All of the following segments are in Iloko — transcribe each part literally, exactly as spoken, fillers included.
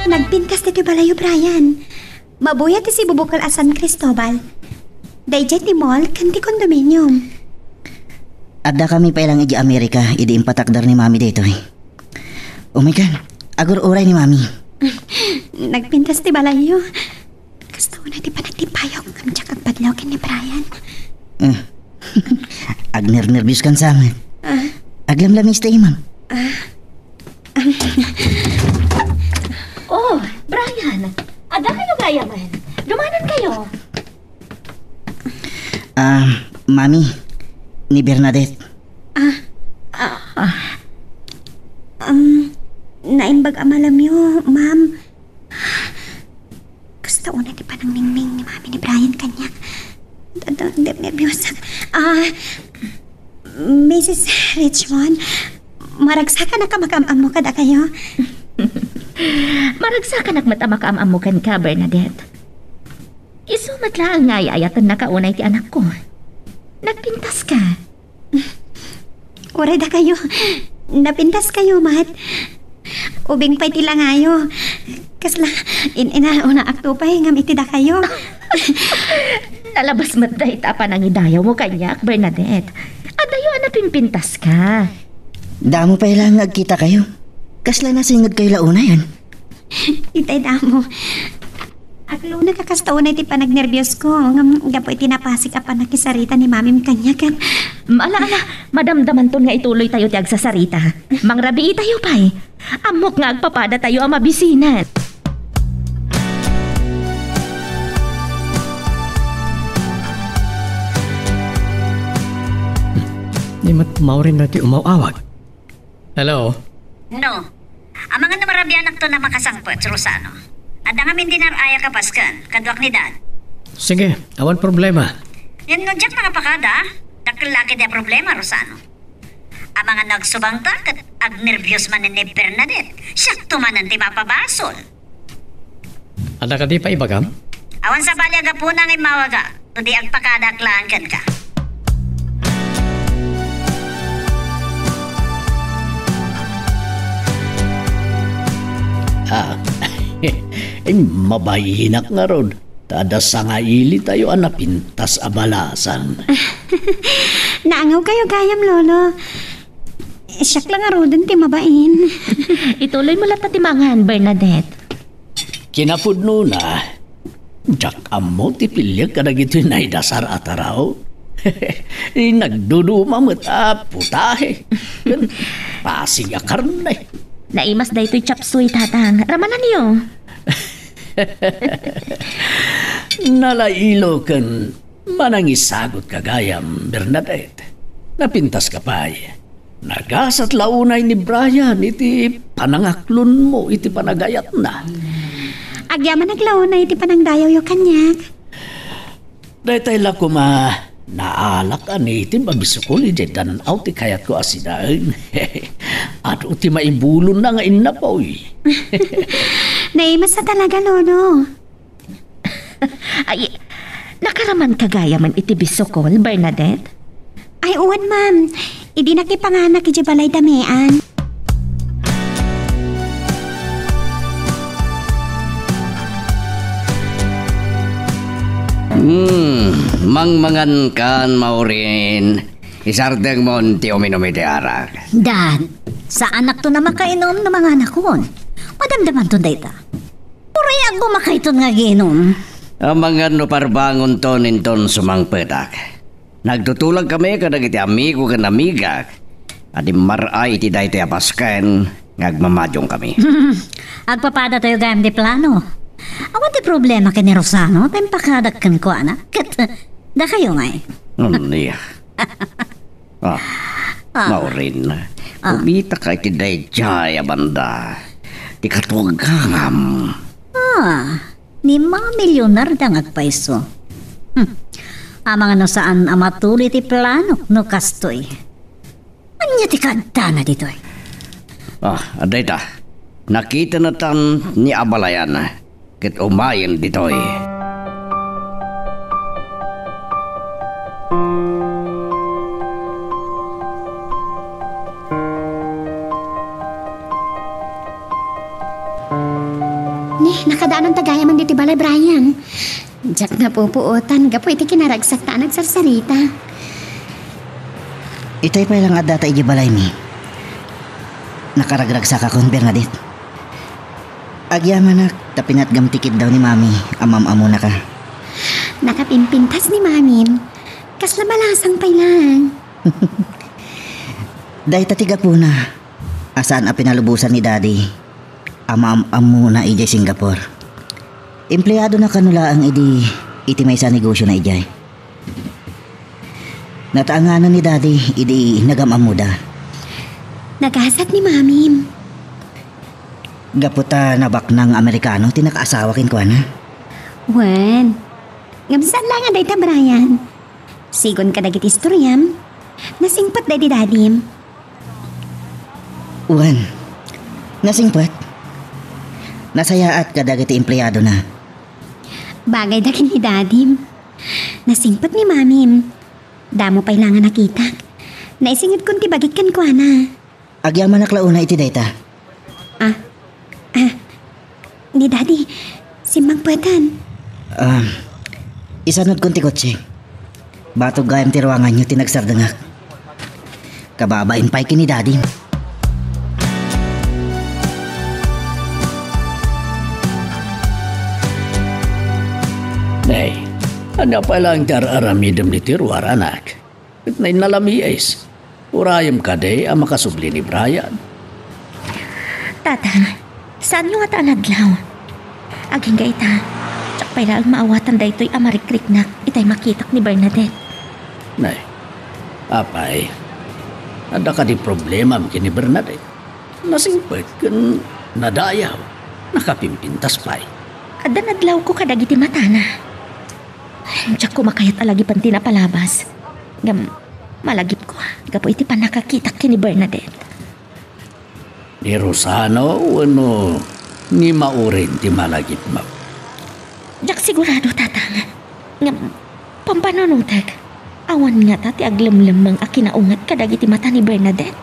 Nagpintas ditoy balayyo, Brian. Mabuya ti sibubukol a San Cristobal. Daydiay ti mall ken ti condominium. Addakami pay lang idiay Amerika idi impatakder ni Mami daytoy. Umaykan, agur-uray ni Mami. Nagpintas ti balayyo. Kasta unay ti panagtimpayok ngem diak agpadlaw ken ni Brian. Eh. Agnernerbios kan sa amin. Ah. Aglamlamis ta imam. Ah. Oh, Brian! Adda kayo gayamen? Dumanan kayo! Ah, Mami, ni Bernadette. Ah, ah, ah. Um, naimbag a malamyo, ma'am. Kasta unay ti panangningning ni Mami ni Brian kaniak. Dadang, nerbiyosak. Ah, Missus Richmond, maragsakanak a makaam-ammo kadakayo. Maragsakanak met a makaam-ammo kenka, Bernadette. Isu met laeng nga ay-ayatennaka unay ti anakko. Nagpintaska. Uray dakayo. Napintaskayo met. Ubing pay ti langayo. Kasla, in-, inaluna akto pay ngem iti dakayo. Nalabas met dayta a panangidayawmo kaniak, Bernadette. Adayo a napimpintaska. Damo pay laeng nga agkitakayo. Kasla nasingedkayo la unayen? Itay damo. Aglunak a kasta unay ti panagnerbios ko, ngem gapu iti napasig a pannakisarita ni Mamim kaniak ket Ala, ala, madamdamanton nga ituloytayo ti agsasarita. Mangrabiitayo pay. Ammok nga agpapadatayo a mabisinan. Ni met Maureen daytoy umaw-awag. Hello? No. Amangan no marabianakton a makasangpet, Rosano. Adda ngamin dinar-ayak a pasken, kaduak ni Dad. Sige, awan problema. Ngem no diak mangapakada, dakkel la ketdi a problema, Rosano. Amangan no agsubangta ket agnerbios manen ni Bernadette. Siakto manen ti mapabasol. Adda kadi pay ibagam? Awan sabali a gapuna nga immawagak, no di agpakadak laeng kenka. Ah, mabainak ngarud, ta adda sangailitayo a napintas a balasan. Naangawkayo gayam, Lolo. Siak la ngaruden ti mabain. Ituloymo latta ti mangan, Bernadette. Kinapudnona, diak ammo ti piliek kadagitoy naidasar a taraw. Nagduduma met a putahe ken pasig a karne. Naimas daytoy chop suey, Tatang. Ramananyo. Nalailo ken manangisagut ka gayam, Bernadette. Napintaska pay. Nagasat la unay ni Brian iti panangaklonmo iti panagayatna. Agyamanak la unay iti panangdayawyo kaniak. Daytay la koma, naalak a nitib a bisukol idiay dan-aw ti kayatko a sinaen. Adu ti maibulonna nga innapoy. Naimas a talaga, Lolo. Ay, nakaraman ka gayamen iti bisukol, Bernadette? Ay, wen, ma'am. Idi nakipanganak idiay balay damean. Hmm, mangmangan kan, Maureen. Isardengmon ti uminum iti arak. Dad, saanakton a makainom no manganakon. Madamdamanton dayta. Uray aggumakayton nga aginom. Amangan no parbangonton inton sumangpetak. Nagtutulagkami kadagiti amigo ken amigak a dimmar-ay iti daytoy a pasken nga agmamadiongkami. Agpapadatayo gayam ti plano. Awan ti problema ken ni Rosano ta impakadak kenkuana. Ket dakayo ngay. Ania? Ah, Ah. Maureen, Ah. kumitaka iti daydiay a banda ti katuagangam. Ah, ni mamilyonar da nga agpayso. Hmm. Amangan no saan a matuli ti planok no kastoy. Ania ti kaaddana ditoy? Ah, adda ita. Nakitana tan ni abalayan. Ket umayen ditoy. Nakadaananta gayamen ditoy balay, Brian. Diak napupuotan gapu iti kinaragsakta a nagsarsarita. Itay pay la nga addata idiay balaymi. Nakaragragsakakon, Bernadette. Agyamanak ta pinatgam ti kiddaw ni Mami a maam-ammonaka. Nakapimpintas ni Mamim. Kasla balasang pay laeng. Dayta ti gapuna a saan a pinalubosan ni Daddy a maam-ammona idiay Singapore. Empleadona kano laeng idi iti maysa a negosiona idiay. Nataanganan ni Daddy idi nagam-ammoda. Nagasat ni Mamim. Gapu ta nabaknang nga Amerikano ti nakaasawa kenkuana. Wen, ngem saan laeng a dayta, Brian. Sigun kadagiti istoriam, nasingpet daydi Dadim. Wen, nasingpet. Nasayaat kadagiti empleadona. Bagayda ken ni Dadim. Nasingpet ni Mamim. Damo pay la nga nakitak. Naisingedkon ti bagik kenkuana. Agyamanak la unay iti dayta. Ah. Ah. Ni Daddy, simmangpetan. Ah, isanudkon ti kotse. Batog gayam ti ruanganyo ti nagsardengak. Kababain pay ken ni Daddy. Nay, ania pay laeng ti ar-aramidem ditoy ruar, anak? Ket nainnalamiis. Urayem kadi a makasubli ni Brian. Tatang, saanyo ngata a nadlaw? Agingga ita, diak pay laeng maawatan daytoy a marikriknak itay makitak ni Bernadette. Nay, apay, adda kadi problemam ken ni Bernadette? Nasingpet ken nadayaw, nakapimpintas pay. Adda nadlawko kadagiti matana. Diak koma kayat a lagipen ti napalabas. Ngem, malagipko gapu iti pannakakitak ken ni Bernadette. Ni Rosano wenno ni Maurin ti malagipmo? Diak sigurado, Tatang. Ngem, pampanunotek, awan ngata ti aglemlemmeng a kinaunget kadagiti mata ni Bernadette?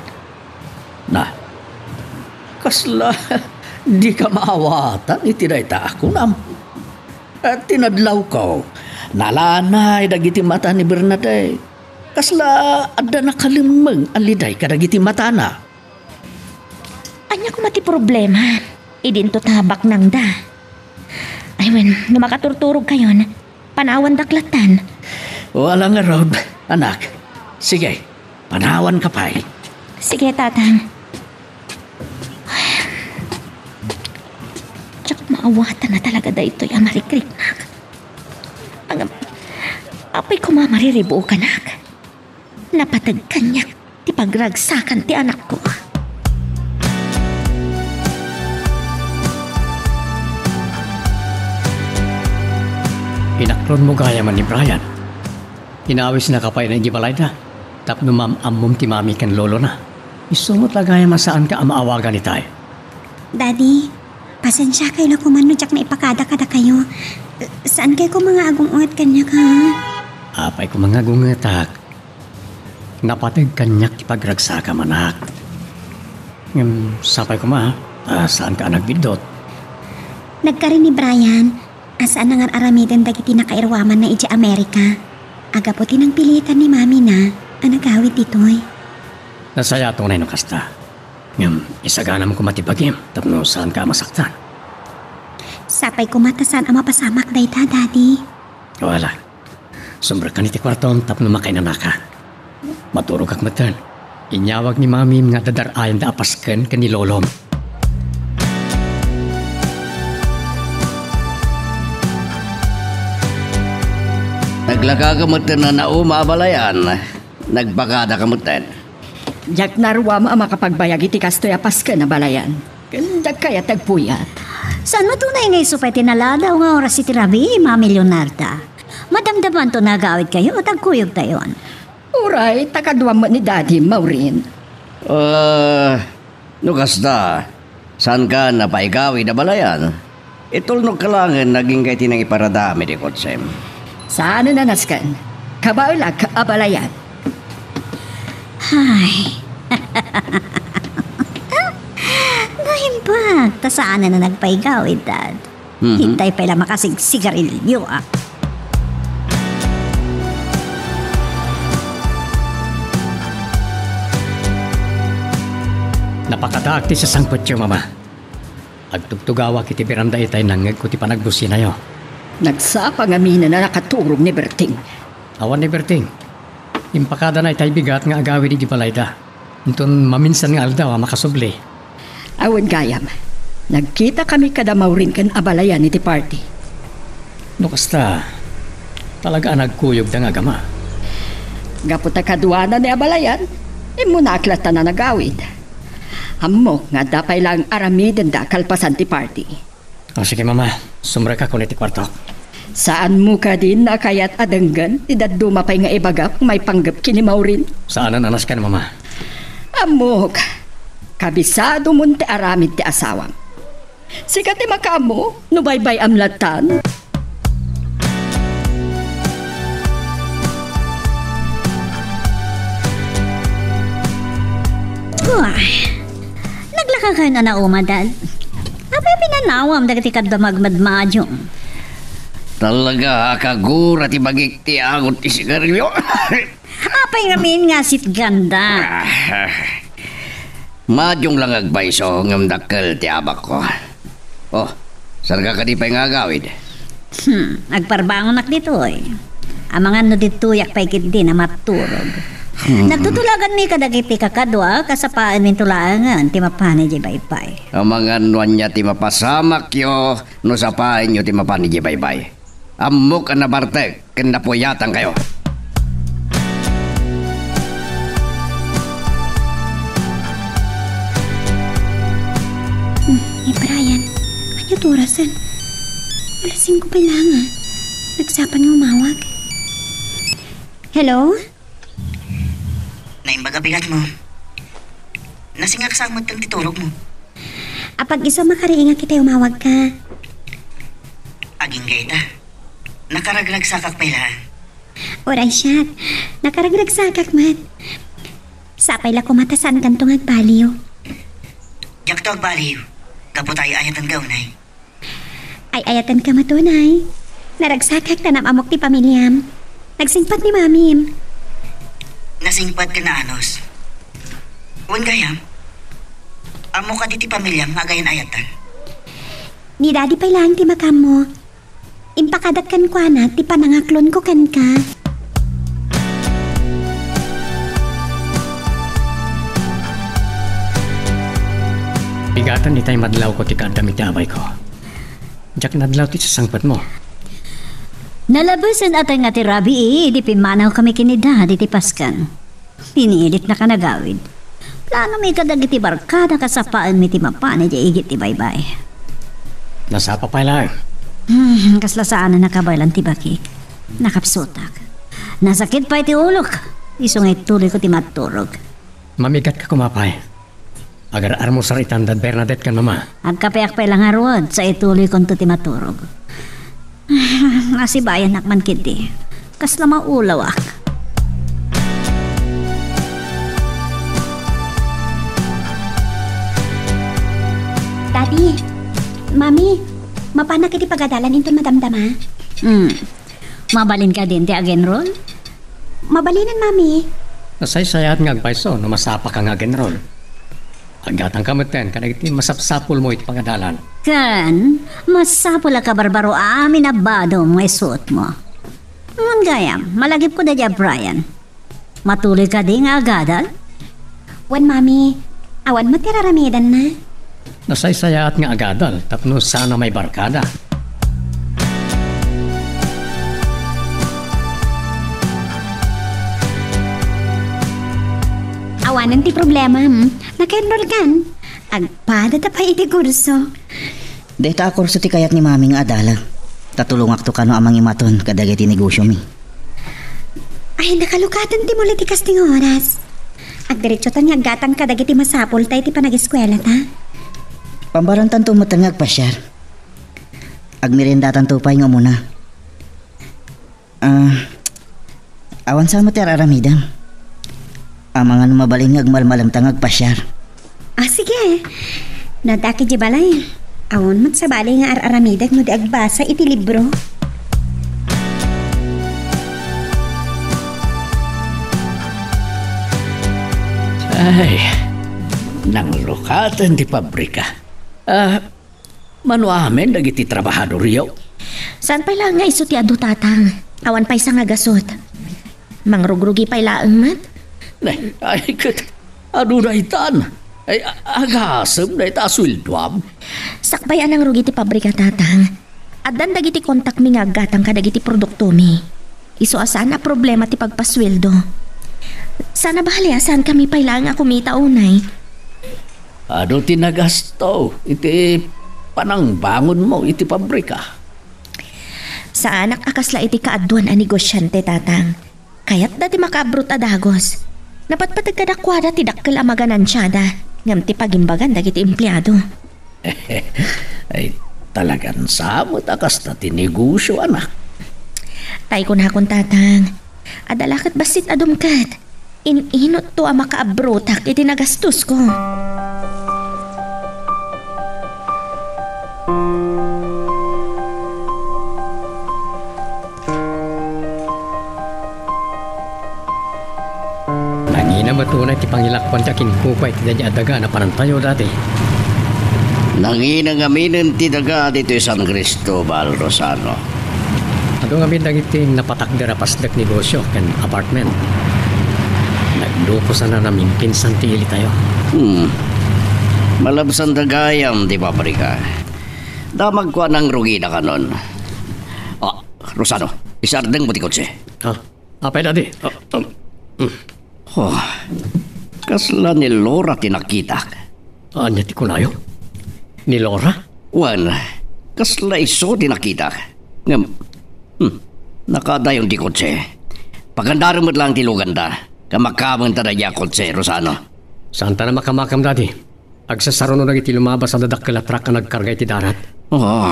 Na, kasla dika maawatan iti dayta a kunam? Ti nadlawko, nalanay dagiti mata ni Bernadette. Kasla adda nakalemmeng a liday kadagiti matana. Ania koma ti problema? Idinto ta baknangda. Ay wen, no makaturturogkayon, panawandak lattan. Wala ngarud, anak. Sige, panawanka pay. Sige, Tatang. Diak maawatan a talaga daytoy a marikriknak. Ngem, apay koma mariribuokanak? Napateg kaniak ti pagragsakan ti anakko. Inaklonmo gayamen ni Brian. Inawisnaka pay idiay balayda tapno maam-ammom ti mami ken lolona. Isu met la gayam a saanka a maawagan itay. Daddy, pasensiakayo la koma no diak naipakada kadakayo. Saankayo koma nga agung-unget kaniak, ha? Apay koma nga agungetak? Napateg kaniak ti pagragsakam, anak. Ngem sapay koma, ta saanka a nagbiddut. Nagkari ni Brian a saan a ngar-aramiden dagiti nakairuamanna idiay Amerika a gapu ti nangpilitan ni mamina a nagawid ditoy. Nasayaat unay no kasta. Ngem isaganam koma ti bagim tapno saanka a masaktan. Sapay koma ta saan a mapasamak dayta, Daddy. Wala. Sumrekkan iti kuartom tapno makainanaka. Maturogak metten. Inyawag ni mamim nga adda dar-ayanda a pasken ken ni lolom. Naglakaka metten a nauma a balayan. Nagpakadaka metten. Diak naruam a makapagbayag iti kastoy a pasken a balayan. Ken diak kayat ti agpuyat. Saan met unay nga isu pay ti naladaw nga oras iti rabii, Mami Leonarda? Madamdamanto nga agawidkayo, ta agkuyogtayon. Uray, ta kaduam met ni Daddy, Maureen. Ah, no kasta, saanka a paigawid a balayan? Itulnogka laengen agingga iti nangiparadam iti kotsem. Saanen a nasken. Kabaelak a balayan. Hay. Naimbag ta saanen a nagpaigawid, Dad. Mhm. Itay pay la makasigsigarilyo, ah. Napakadaak ti sasangpetyo, Mama. Agtugtugawak iti beranda itay nangngegko ti panagbusinayo. Nagsapa ngamin a nakaturog ni Berting. Awan ni Berting. Impakadana itay bigat nga agawid iti balayda. Inton maminsan nga aldaw a makasubli. Awan gayam. Nagkitakami kada Maureen ken Abalayan iti party. No kasta, talaga a nagkuyogda nga agama. Gapu ta kaduana ni Abalayan, immunak latta a nagawid. Ammok nga adda pay laeng aramidenda kalpasan ti party. O, sige, Mama. Sumrekakon iti kuartok. Saanmo kadin a kayat a denggen ti dadduma pay nga ibagak maipanggep ken ni Maureen? Saanen a nasken, Mama. Ammok, kabisadomon ti aramid ti asawam. Sika ti makaammo no baybay-am lattan. Wah, naglaka kayon a nauma, Dad. Apay pinanawam dagiti kaduam a agmadmadiom? Talaga a kagura ti bagik ti angot ti sigarilyo. Apay ngamin nga sitganda? Ah, madiong lang agpayso ngem dakkel ti abakko. Oh, saan ka kadi pay nga agawid? Hmm, agparbangonak ditoy. Amangan no ditoyak pay ketdi a matturog. Hmm. Nagtutulaganmi kadagiti kakaduak a sapaenminto laengen ti mapan idiay baybay. Amangan no ania ti mapasamakyo no sapaenyo ti mapan idiay baybay. Ammok a nabartek ken napuyatankayo. Hmm, ni Brian, ania ti orasen? Alas singko pay laeng, ah. Nagsapa nga umawag. Hello? Naimbag a bigatmo. Nasingaksak met ti turogmo. Apag-isu a makariingak itay umawagka. Agingga ita. Nakaragragsakak pay laeng. Uray siak, nakaragragsakak met. Sapay la koma ta saankanto nga agbaliw. Diakto agbaliw, gapu ta ay-ayatenka unay. Ay-ayatenka met unay. Naragsakak ta naam-ammok ti pamiliam. Nagsingpet ni mamim. Nasingpet ken naanus. Wen gayam, ammo kadi ti pamiliam nga agayan-ayatan? Ni Daddy pay laeng ti makaammo. Impakadak kenkuana ti panangaklonko kenka. Bigaten itay madlawko ti kaaddam iti abayko. Diak nadlaw ti sasangpetmo. Nalabesen a tengnga ti rabii idi pimmanawkami ken ni Dad iti Paskan. Pinilitnaka nga agawid. Planomi kadagiti barkadak a sapaenmi ti mapan idiay igid ti baybay. Nasapa pay laeng. Hmm, kasla saanen a kabaylan ti bakik. Nakapsutak. Nasakit pay ti ulok. Isu nga ituloyko ti matturog. Mamigatka koma pay. Agar-armusar itan da Bernadette ken Mama. Agkapeak pay la ngarud, sa ituloykonto ti maturog. Nasibayanak man ketdi. Kasla maulawak. Daddy, Mami, mapanak iti pagadalan inton madamdama? Hmm. Mabalin kadin ti ag-enroll? Mabalinen, Mami. Nasaysayaat nga agpayso no masapaka nga ag-enroll. Aggatangka metten kadagiti masapsapulmo iti pagadalan. Ken, masapul a kabarbaro amin a badom nga isuotmo. Ngem gayam, malagipko daydiay a Brian. Matuloy kadi nga agadal? Wen, Mami, awan met ti ar-aramidenna. Nasaysayaat nga agadal tapno saan a maibarkada. Awanen ti problema, hmm? Naka-enroll kan? Agpadata pay iti kurso. Dayta a kurso ti kayat ni Mami nga adalag. Ta tulongakto kano a mangimaton kadagiti negosiomi. Ay, nakalukaten ti muli ti kasdi nga oras. Agdiretsotan nga aggatang kadagiti masapulta iti panageskuelata. Pambarantanto met nga agpasiar. Agmeriendatanto pay nga umuna. Ah, awan sa met ti ar-aramidem. Amangan no mabalin nga agmalmalemta nga agpasiar. Ah, sige. No adda idiay balay, Awan met sabali nga ar-aramidek no di agbasa iti libro. Ay, nanglukaten ti pabrika. Ah, mano amin dagiti trabahadoryo? Saan pay laeng nga isu ti adu, Tatang? Awan pay sa nga gasut. Mangrugrugi pay laeng met. Ne, ay, ket, aduna itan. Ay, a-, agasem dayta a sueldoam. Sakbay a nangrugi ti pabrika, Tatang, addan dagiti kontakmi nga aggatang kadagiti produktomi. Isu a saan a problema ti pagpasueldo. Sana bale a saankami pay laeng a kumita unay. Adu ti nagasto iti panangbangonmo iti pabrika? Saanak a kasla iti kaaduan a negosiante, Tatang. Kayatda ti makaabroad a dagus. Napatpateg kadakuada ti dakkel a maganansiada, ngem ti pagimbagan dagiti empleado. Ay, talagan sa met a kasta ti negosio, anak. Tay kunakon, Tatang, adda la ket bassit a dumket. In-inutto a makaabrotak iti nagastosko. Nangina met unay ti pangilakuan ti akinkukua iti daydi a daga a napanantayo dati. Nangina ngaminen ti daga ditoy San Cristobal, Rosano. Adu ngamin dagiti napatakder a pasdek negosio ken apartment. Naglukosan a namimpinsan ti ilitayo. Hmm. Malabsanda gayam ti pabrika. Damagko a nangrugida kanon. Ah, Rosano, isardengmo ti kotse. Ah, apay, Daddy? Ah, um, mm. Oh, kasla ni Laura ti nakitak. Ania ti kunayo? Ni Laura? Wen, kasla isu ti nakitak. Ngem, hmm, nakaadayon ti kotse. Pagandarem met laeng ti luganda. Kamakkaben ta daydi a kotse, Rosano. Saanta a makamakam, Daddy. Agsasaruno dagiti lumabas a dadakkel a truck a nagkarga iti darat. Oh.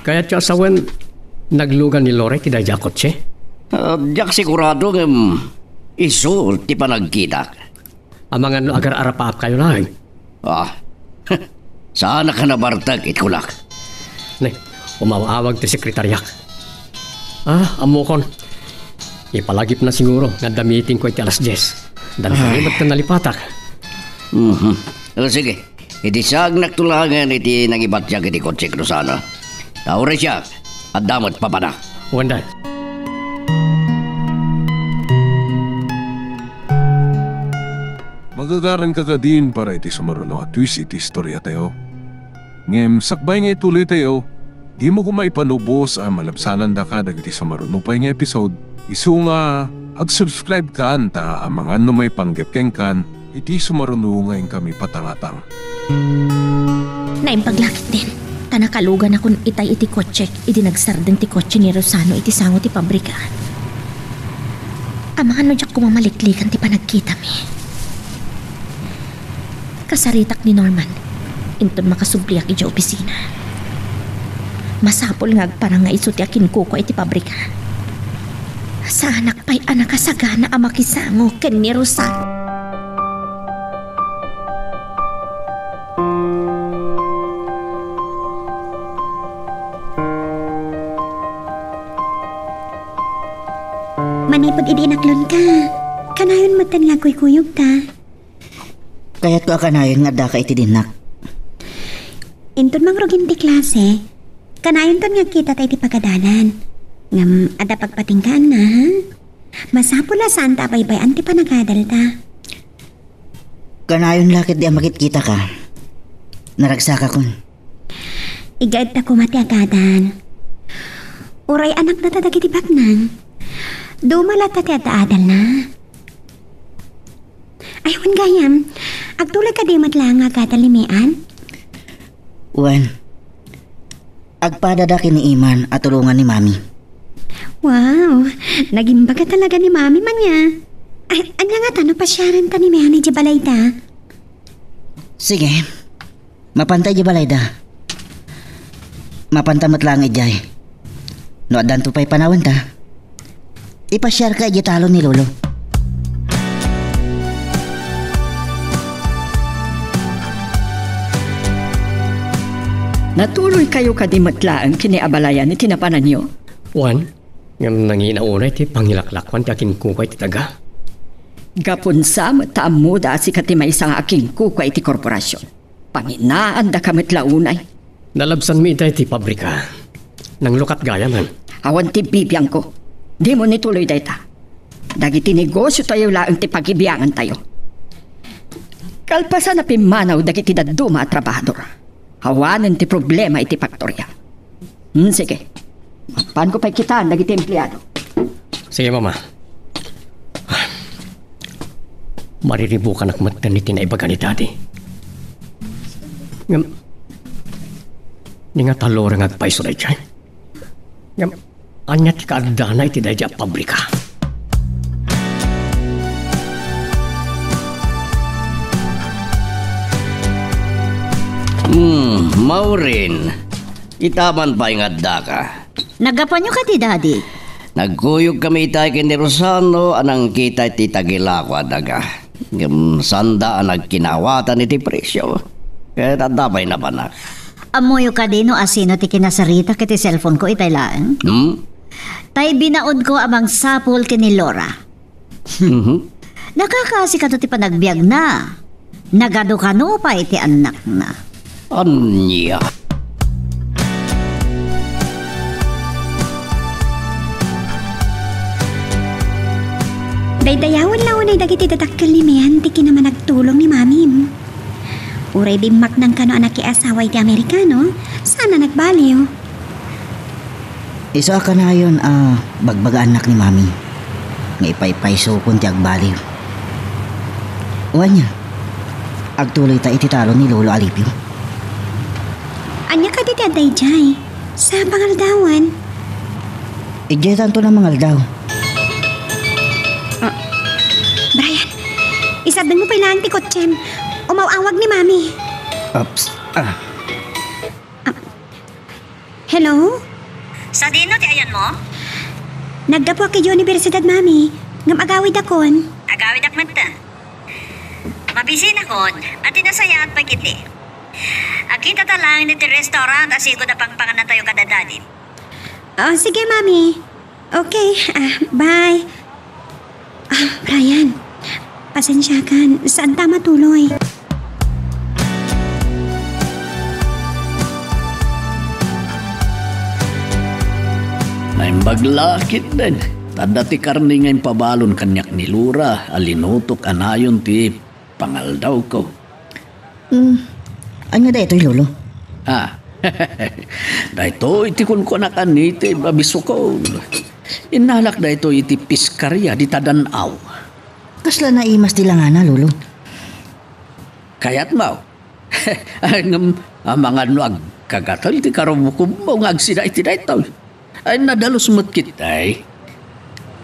Kayatyo a sawen, naglugan ni Laura iti daydi a kotse? Ah, diak sigurado ngem isu ti panagkitak. Amangan no agar-arapaapkayo laeng. Ah, saanak a nabartek iti kunak. Ne, umaw-awag ti sekretariak. Ah, ammokon. Ipalagipna siguro nga adda meetingko iti alas dies. Dagiti met nalipatak. Mhm. O, sige. Iti saagnak to laengen iti nangibatiak iti kotsek, Rosano. Ta uray siak, adda met papanak. Wen, Dad. Magagaranka kadin para iti sumaruno a twist iti istoriatayo. Ngem sakbay nga ituloytayo, dimo koma ipanubos a malabsanandaka dagiti sumaruno pay nga episode, isu nga ag-subscribe kan ta amangan no maipanggep kenkan iti sumaruno nga inkami patangatang. Naimbag la ketdin, ta nakaluganakon itay iti kotsek idi nagsardeng ti kotse ni Rosano iti sango ti pabrika. Amangan no diak koma maliklikan ti panagkitami. Kasaritak ni Norman, inton makasubliak idiay opisina. Masapul nga agparang nga isu ti akinkukua iti pabrika. Saanak pay a nakasagana a makisango ken ni Rosano. Manipud idi inaklonka, kanayon metten nga agkuykuyogka. Kayatko a kanayon nga addaka iti dinnak. Inton mangrugin ti klase, kanayonton nga agkitata iti pagadalan. Ngem adda pagpatinggaanna, ha? Masapul a saanta a baybay-an ti panagadalta. Kanayon la ketdi a makitkitaka. Naragsakakon. Igaedta koma ti agadal. Uray anakdata dagiti baknang. Duma latta ti adda adalna. Ay, wen gayam, agtuloy kadi met laeng nga agadal ni Mean? Wen, agpadada ken ni Iman a tulongan ni Mami. Wow, nagimbaga talaga ni Mami man ya. Ay, ania ngata no pasiarenta ni Mean idiay balayda? Sige. Mapanta idiay balayda. Mapanta met laeng idiay. No addanto pay panawenta, ipasiarka idiay talon ni Lolo. Natuloykayo kadi met laeng ken ni abalayan iti napananyo? Wen, ngem nangina unay ti pangilaklakuan ti akinkukua iti daga. Gapun sa met ta ammoda a sika ti maysa nga akinkukua iti korporasion. Panginaandaka met la unay. Nalabsanmi itay ti pabrika. Nanglukat gayamen. Awan ti bibiangko. Dimo ituloy dayta. Dagiti negosiotayo laeng ti pagibiangantayo. Kalpasan a pimmanaw dagiti dadduma a trabahador, awanen ti problema iti faktoria. Hmm, sige. Mapanko pay kitaan dagiti empleado. Sige, Mama. Mariribukanak metten iti naibaga ni Daddy. Ngem, ni nga talora nga agpayso daydiay. Ngem, ania ti kaaddana iti daydiay a pabrika? Hmm, Maureen, itaman pay nga addaka. Naggapuanyo kadi, Daddy? Nagkuyogkami itay ken ni Rosano a nangkita iti tagilako a daga. Ngem saanda a nagkinaawatan iti presio. Ket adda pay napanak. Ammoyo kadi no asino ti kinasaritak iti cellphone ko itay laeng? Hmm? Tay binaod ko a mangsapul ken ni Laura. Mhm. Nakakaasi kano ti panagbiagna. Nagadu kano pay ti annakna. Ania? Daydayawen la unay dagiti dadakkel ni Mean ti kinamanagtulong ni Mamim. Uray dimmaknang kano a nakiasawa iti Amerikano, saan a nagbaliw. Isu a kanayon a bagbagaannak ni Mami nga ipaypaysokon ti agbaliw. O ania, agtuloyta iti talon ni Lolo Alipio. Ania kadi ti adda idiay? Sa pangaldawan? Idiay tanto la mangaldaw. Ah, Brian, isardengmo pay laeng ti kotsem. Umaw-awag ni Mami. Oops. Ah. Ah. Hello? Sadino ti ayanmo? Naggapuak idiay universidad, Mami. Ngem agawidakon. Agawidak metten. Mabisinakon, a ti nasayaat pay ketdi. Agkitata laeng iti restaurant a sigud a pangpangannatayo kada Daddy. Oh, sige, Mami. Okay, ah, bye. Ah, Brian, pasensiakan, saanta a matuloy. Naimbag la ketdin, ta adda ti karne nga impabalon kaniak ni Lura a linutok a nayon ti pangaldawko. Hmm, ania daytoy, Lolo? Ah, daytoy ti kunkunak a native a bisukon. Innalak daytoy iti piskaria dita dan-aw. Kasla naimas ti langana, Lolo? Kayatmo? Ngem amangan no agkagatel ti karubukobmo nga agsida iti daytoy. Ay, nadalus met ketdi.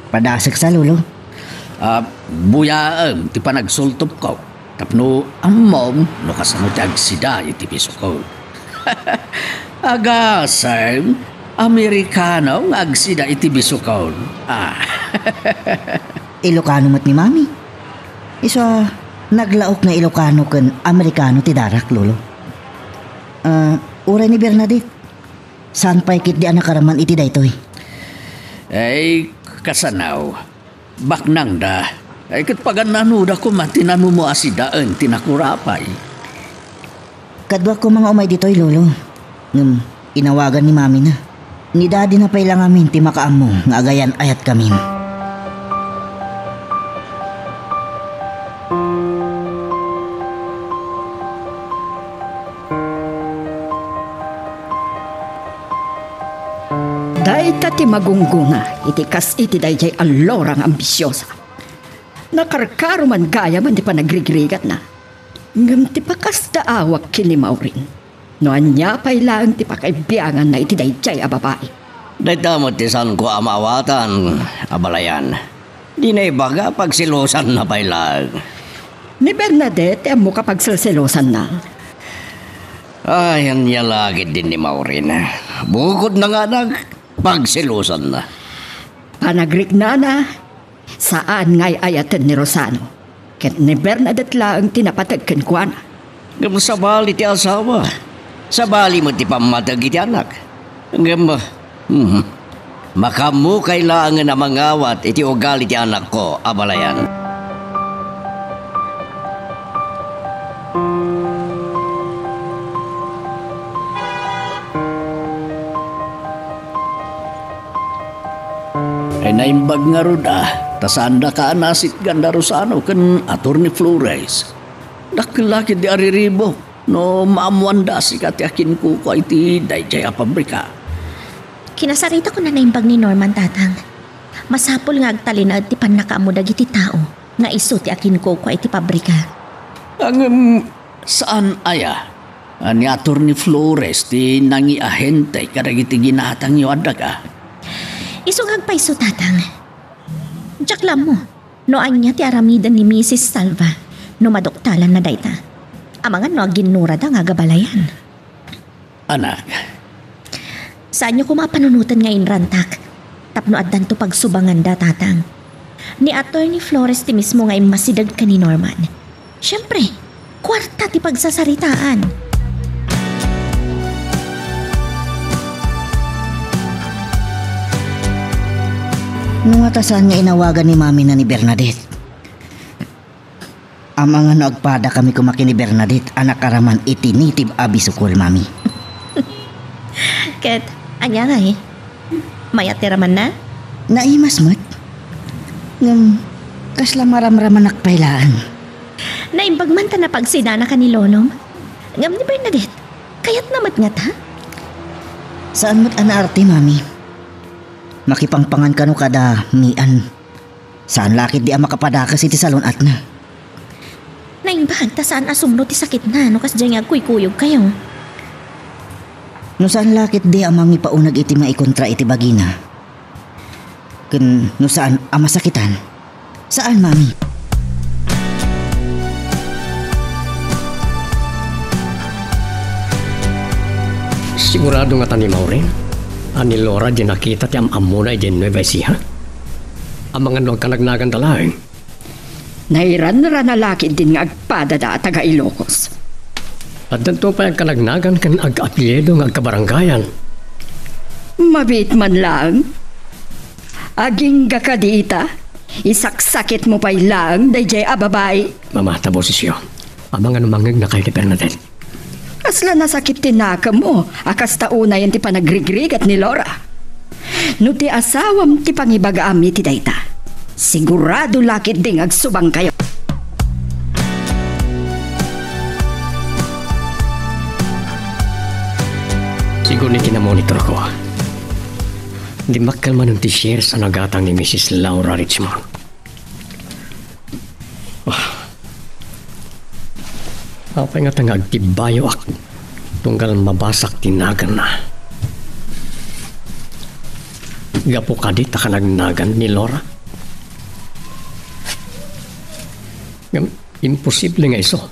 Padaseksa, Lolo. Ah, buyaem ti panagsultopko. Tapno ammom no kasano ti agsida iti bisukon. Agasem, Amerikano nga agsida iti bisukon. Ah. Ilokano met ni Mami. Isu a naglaok nga Ilokano ken Amerikano ti darak, Lolo. Ah, uray ni Bernadette. Saan pay ketdi a nakaraman iti daytoy? Ay, kasano? Baknangda. Ay, ket pagannanoda koma ti nanumo a sidaen ti nakurapay. Kaduak koma nga umay ditoy, Lolo. Ngem inawagan ni Mamina. Ni Dadina pay la ngamin ti makaammo nga agayan-ayatkami. Dayta ti magunggona iti kas iti daydiay a Laura nga ambisiosa. Nakarkaro man gayamen ti panagrigrigatna. Ngem ti pakasdaawak ken ni Maureen, no ania pay laeng ti pakaibianganna iti daydiay a babai. Dayta met ti saanko a maawatan, abalayan. Dina ibaga, pagselosanna pay laeng. Ni Bernadette ti ammo a pagselselosanna. Ay, ania la ketdin ni Maureen? Bukodna nga anak, pagselosanna. Panagriknana, saan nga ay-ayaten ni Rosano. Ket ni Bernadette laeng ti napateg kenkuana. Ngem sabali ti asawa. Sabali met ti pammateg iti anak. Ngem, hmm, makaammo kay laengen a mangawat iti ugali ti anakko a balayan. Ay, naimbag ngarud a, ta saandaka a nasitgan da Rosano ken Attorney Flores. Dakkel la ketdi a riribuk no maammoanda a sika ti akinkukua iti daydiay a pabrika. Kinasaritako a naimbag ni Norman, Tatang. Masapul nga agtalinaed ti pannakaammo dagiti tao nga isu ti akinkukua iti pabrika. Ngem saan aya a ni Attorney Flores ti nangiahente kadagiti ginatangyo a daga? Isu nga agpayso, Tatang. Diak la ammo no ania ti aramiden ni Misis Salva no maduktalanna dayta. Amangan no aginnurada nga agabalayan. Anak. Saanyo koma a panunoten nga inrantak tapno addanto pagsubanganda, Tatang. Ni Attorney Flores ti mismo nga immasideg ken ni Norman. Siempre, kuarta ti pagsasaritaan. No nga ta saan nga inawagan ni Mami na ni Bernadette? Amangan no agpadakami koma ken ni Bernadette a nakaraman iti native a bisukol, Mami. Ket, ania ngay? Mayat ti ramanna? Naimas met. Ngem, kasla maramramanak pay laeng. Naimbag man ta napagsidanaka ni Lolom. Ngem ni Bernadette, kayatna met ngata? Saan met a naarte, Mami. Makipangpangan kano kada Mian. Saan la ketdi a makapadakes iti salun-atna. Naimbag ta saan a sumno ti sakitna no kasdiay nga agkuykuyogkayo. No saan la ketdi a mangipauneg iti maikontra iti bagina, ken no saan a masakitan, saan, Mami. Sigurado ngata ni Maureen a ni Laura diay nakita ti am-ammona idiay Nueva Ecija? Amangan no agkanagnaganda laeng. Nairanrana la ketdin nga agpadada a taga-Ilocos. Addanto pay agkanagnagan ken agkaapelyido nga agkabarangayan. Mabiit man laeng. Agingga kadi ita, isaksakitmo pay laeng daydiay a babai. Mama, ta bosesyo. Amangan no mangngegnakayo ni Bernadette. Kasla nasakit ti nakemmo a kasta unayen ti panagrigrigat ni Laura. No ti asawam ti pangibagaam iti dayta, sigurado la ketdi nga agsubangkayo. Siguro ni kinamonitor ko. Dimmakkel manen ti shares a nagatang ni Missus Laura Richmond. Ah. Apay ngata nga agtibbayoak tunggal mabasak ti naganna? Gapu kadi ta kanagnagan ni Laura? Ngem, imposible nga isu.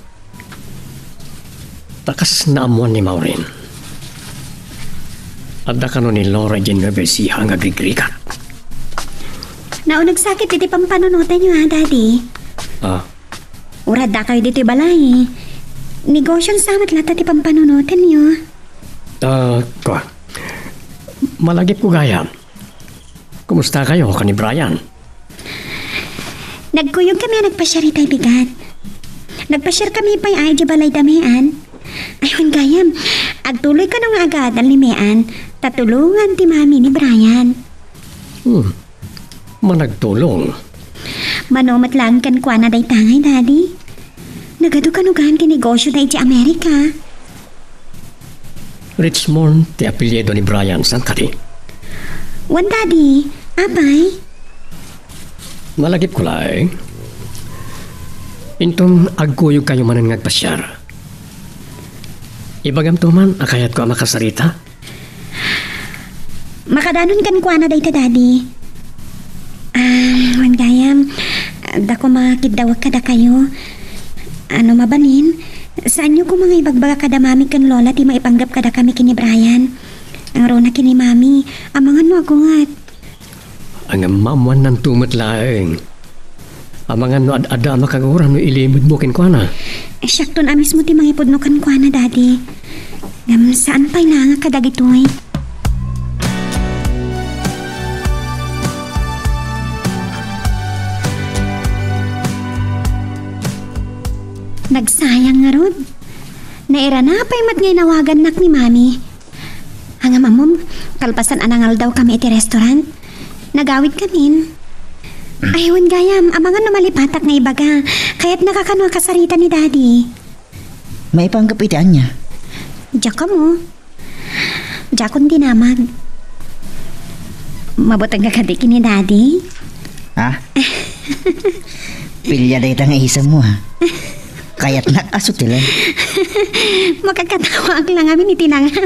Ta kas naammuan ni Maureen, adda kano ni Laura idiay Nueva Ecija nga agrigrigat. Nauneg sakit iti pampanunotanyo, ha, Daddy? Ah. Uray addakayo ditoy balay. Negosyon sa met latta ti pampanunotanyo. Ah, kua. Malagipko gayam. Kumustakayo ken ni Brian? Nagkuyogkami a nagpasiar itay bigat. Nagpasiarkami pay a idiay balay da Mean. Ay, wen gayam, agtuloy kano nga agadal ni Mean, ta tulongan ti mami ni Brian. Hmm. Managtulong. Mano met laeng kenkuana dayta ngay, Daddy. Nagadu kano gaan ti negosyo da idiay Amerika. Richmond ti apelyido ni Brian, saan kadi? Wen, Daddy. Apay? Malagipko laeng. Inton agkuyogkayo manen nga agpasiar, ibagamto man a kayatko a makasarita. Makadanon kenkuana dayta, Daddy. Ah, wen gayam, adda koma kiddawek kadakayo. Ano mabalin, saanyo koma nga ibagbaga kada Mami ken Lola ti maipanggep kadakami ken ni Brian. Nangruna ken ni Mami, amangan no agunget. Ngem maammuannanto met laeng. Amangan no ad-adda a makagura no ilimedmo kenkuana. Siakton a mismo ti mangipudno kenkuana, Daddy. Em, saan pay nangak kadagitoy? Nagsayang ngarud. Nairana pay met nga inawagannak ni Mami. Ngem ammom, kalpasan a nangaldawkami iti restaurant, nagawidkamin. Ay, wen gayam, amangan no malipatak nga ibaga. Kayatnaka kano a kasarita ni Daddy. Maipanggep iti ania? Diak ammo. Diakon dinamag. Mabuteng ka kadi ken ni Daddy? Ha? Pilia dayta nga isemmo, ha? Kayatnak a sutilen. Makakatawaak la ngamin iti nangam.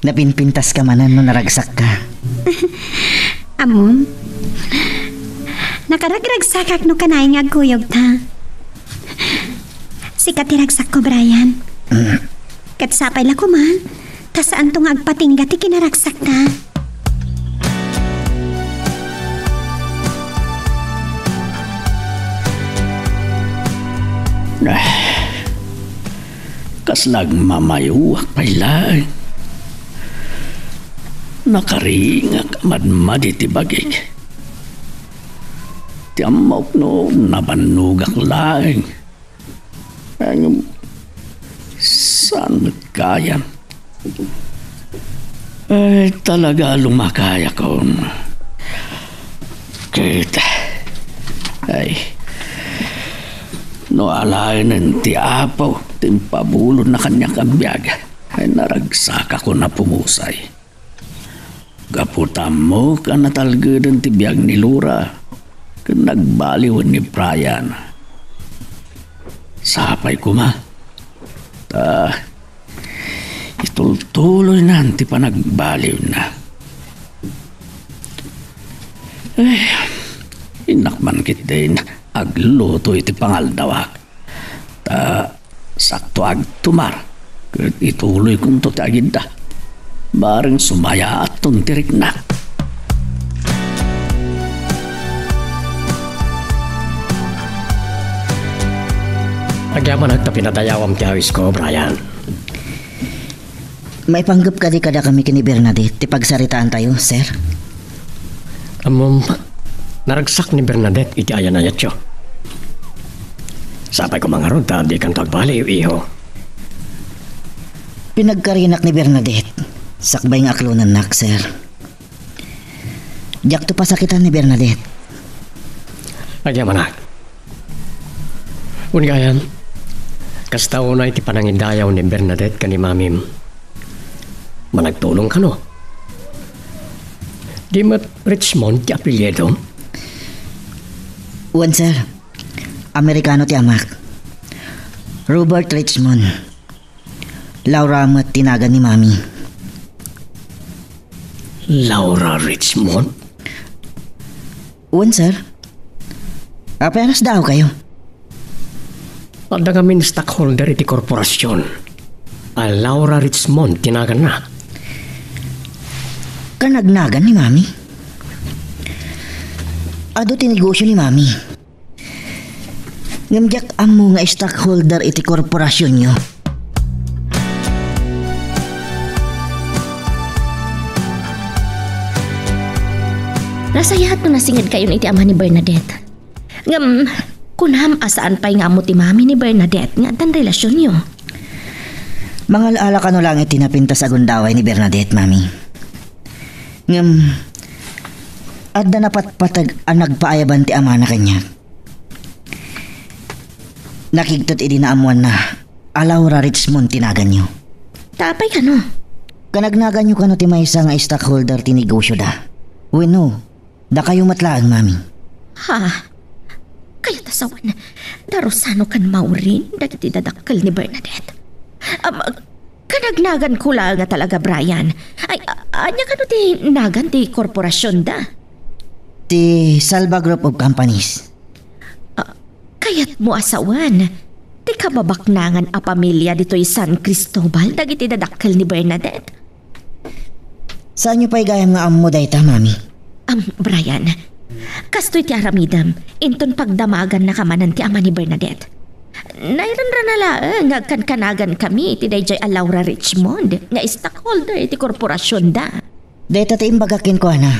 Napinpintaska manen no naragsakka. Ammom, nakaragragsakak no kanayon nga agkuyogta. Sika ti ragsakko, Brian. Mm. Ket sapay la koma, ta saanto nga agpatingga ti kinaragsakta. Ah, kasla agmamayoak pay laeng. Nakaringak a madmadi ti bagik. Ti ammok no nabannogak laeng. Ngem saan met gayam? Ay, talaga lumakayakon. Ket, ay, no alaenen ti Apo ti impabulonna kaniak a biag, ay, naragsakakon a pumusay. Gapu ta ammok a natalgeden ti biag ni Laura ken nagbaliwen ni Brian. Sapay koma ta itultuloynan ti panagbaliwna. Eh, innak man ketdin agluto iti pangaldawak. Ta sakto agtumar ket ituloykonto ti agidda. Bareng sumayaatton ti riknak. Agyamanak ta pinadayawam ti awisko, Brian. Maipanggep kadi kadakami ken ni Bernadette ti pagsaritaantayo, sir? Ammom, naragsak ni Bernadette iti ayan-ayatyo. Sapay koma ngarud ta dikanto agbaliw, iho. Pinagkarinak ni Bernadette sakbay nga aklonennak, sir. Diakto pasakitan ni Bernadette. Agyamanak. Wen gayam, kasta unay ti panangidayaw ni Bernadette ken ni Mamim. Managtulong kano? Di met Richmond ti apelyidom? Wen, sir. Amerikano ti amak. Robert Richmond. Laura met ti nagan ni Mami. Laura Richmond? Wen, sir. Apenas daaw kayo. Adda ngamin stockholder iti korporasyon a Laura Richmond ti naganna. Kanagnagan ni Mami? Adu ti negosyo ni Mami. Ngem diak ammo nga stockholder iti korporasyonyo. Nasayaat no nasingedkayon iti ama ni Bernadette. Ngem, kunam a saan pay nga ammo ti mami ni Bernadette nga addan relasyonyo. Mangal-ala kano laeng iti napintas a gundaway ni Bernadette, Mami. Ngem, adda napatpateg a nagpaayaban ti amana kaniak. Nakigtot idi naammoanna a Laura Richmond ti naganyo. Ta apay kano? Kanagnaganyo kano ti maysa nga stockholder ti negosyoda? Wenno, dakayo met laeng, Mami? Ha? Kayat a sawen, darusano ken Maureen dagiti dadakkel ni Bernadette. Am, kanagnaganko laeng a talaga, Brian. Ay, a-, ania kano ti nagan ti korporasyonda? Ti Salva Group of Companies. Ah, kayatmo a sawen ti kababaknangan a pamilia ditoy San Cristobal dagiti dadakkel ni Bernadette? Saanyo pay gayam nga ammo dayta, Mami? Am, Brian, kastoy ti aramidem, inton pagdamagannaka manen ti ama ni Bernadette. Nairanrana laeng nga agkankanagankami iti daydiay a Laura Richmond nga stockholder iti korporasionda. Dayta ti imbagak kenkuana.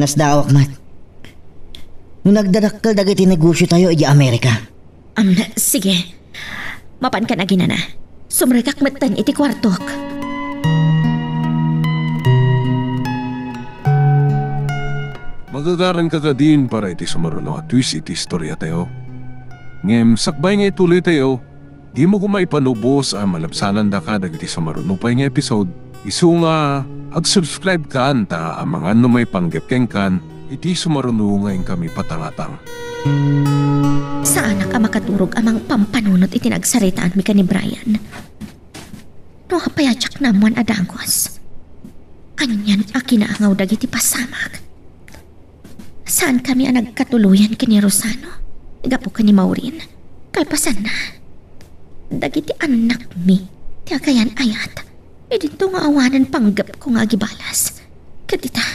Nasdaawak met. No nagdadakkel dagiti negosiotayo idiay Amerika. Am, sige. Mapankan aginana. Sumrekak metten iti kuartok. Magagaranka kadin para iti sumaruno a twist iti istoriatayo. Ngem sakbay nga ituloytayo, dimo koma ipalubos a malabsanandaka dagiti sumaruno pay nga episode. Isu nga, ag-subscribe kan ta amangan no maipanggep kenkan iti sumaruno nga inkami patangatang. Saanak a makaturog a mangpampanunot iti nagsaritaanmi ken ni Brian. No apay a diak naammoan a dagus? Anian a kinaangaw dagiti pasamak? Saankami a nagkatuloyan ken ni Rosano gapu ken ni Maureen. Kalpasanna, dagiti annakmi ti agayan-ayat. Idinto nga awanen panggepko nga agibalas. Ket ita,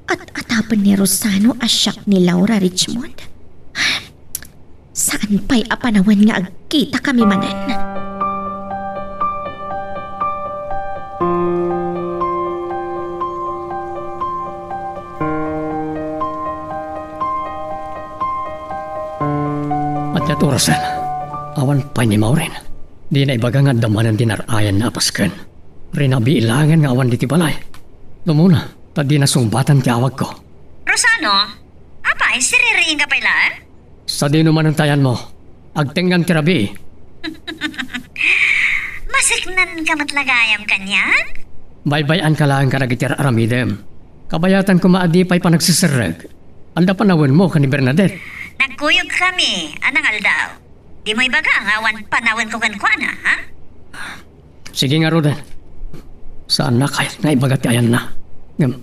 at-atapen ni Rosano a siak ni Laura Richmond. Saan pay a panawen nga agkitakami manen. Ania ti orasen? Awan pay ni Maureen. Dina ibaga nga adda manen ti nar-ayanna a pasken. Rinabii laengen nga awan ditoy balay. Umuna, ta dina sungbatan ti awagko. Rosano, apay, siririingka pay laeng? Sadino manen ti ayanmo? Agtengngan ti rabii. Masiknanka met la gayam kaniak? Baybay-anka laeng kadagiti ar-aramidem. Kabayatan koma a di pay panagsiserrek. Adda panawenmo ken ni Bernadette? Nagkuyogkami a nangaldaw. Dimo ibaga nga awan panawenko kenkuana, ha? Sige ngaruden. Saanna kayat nga ibaga ti ayanna. Ngem,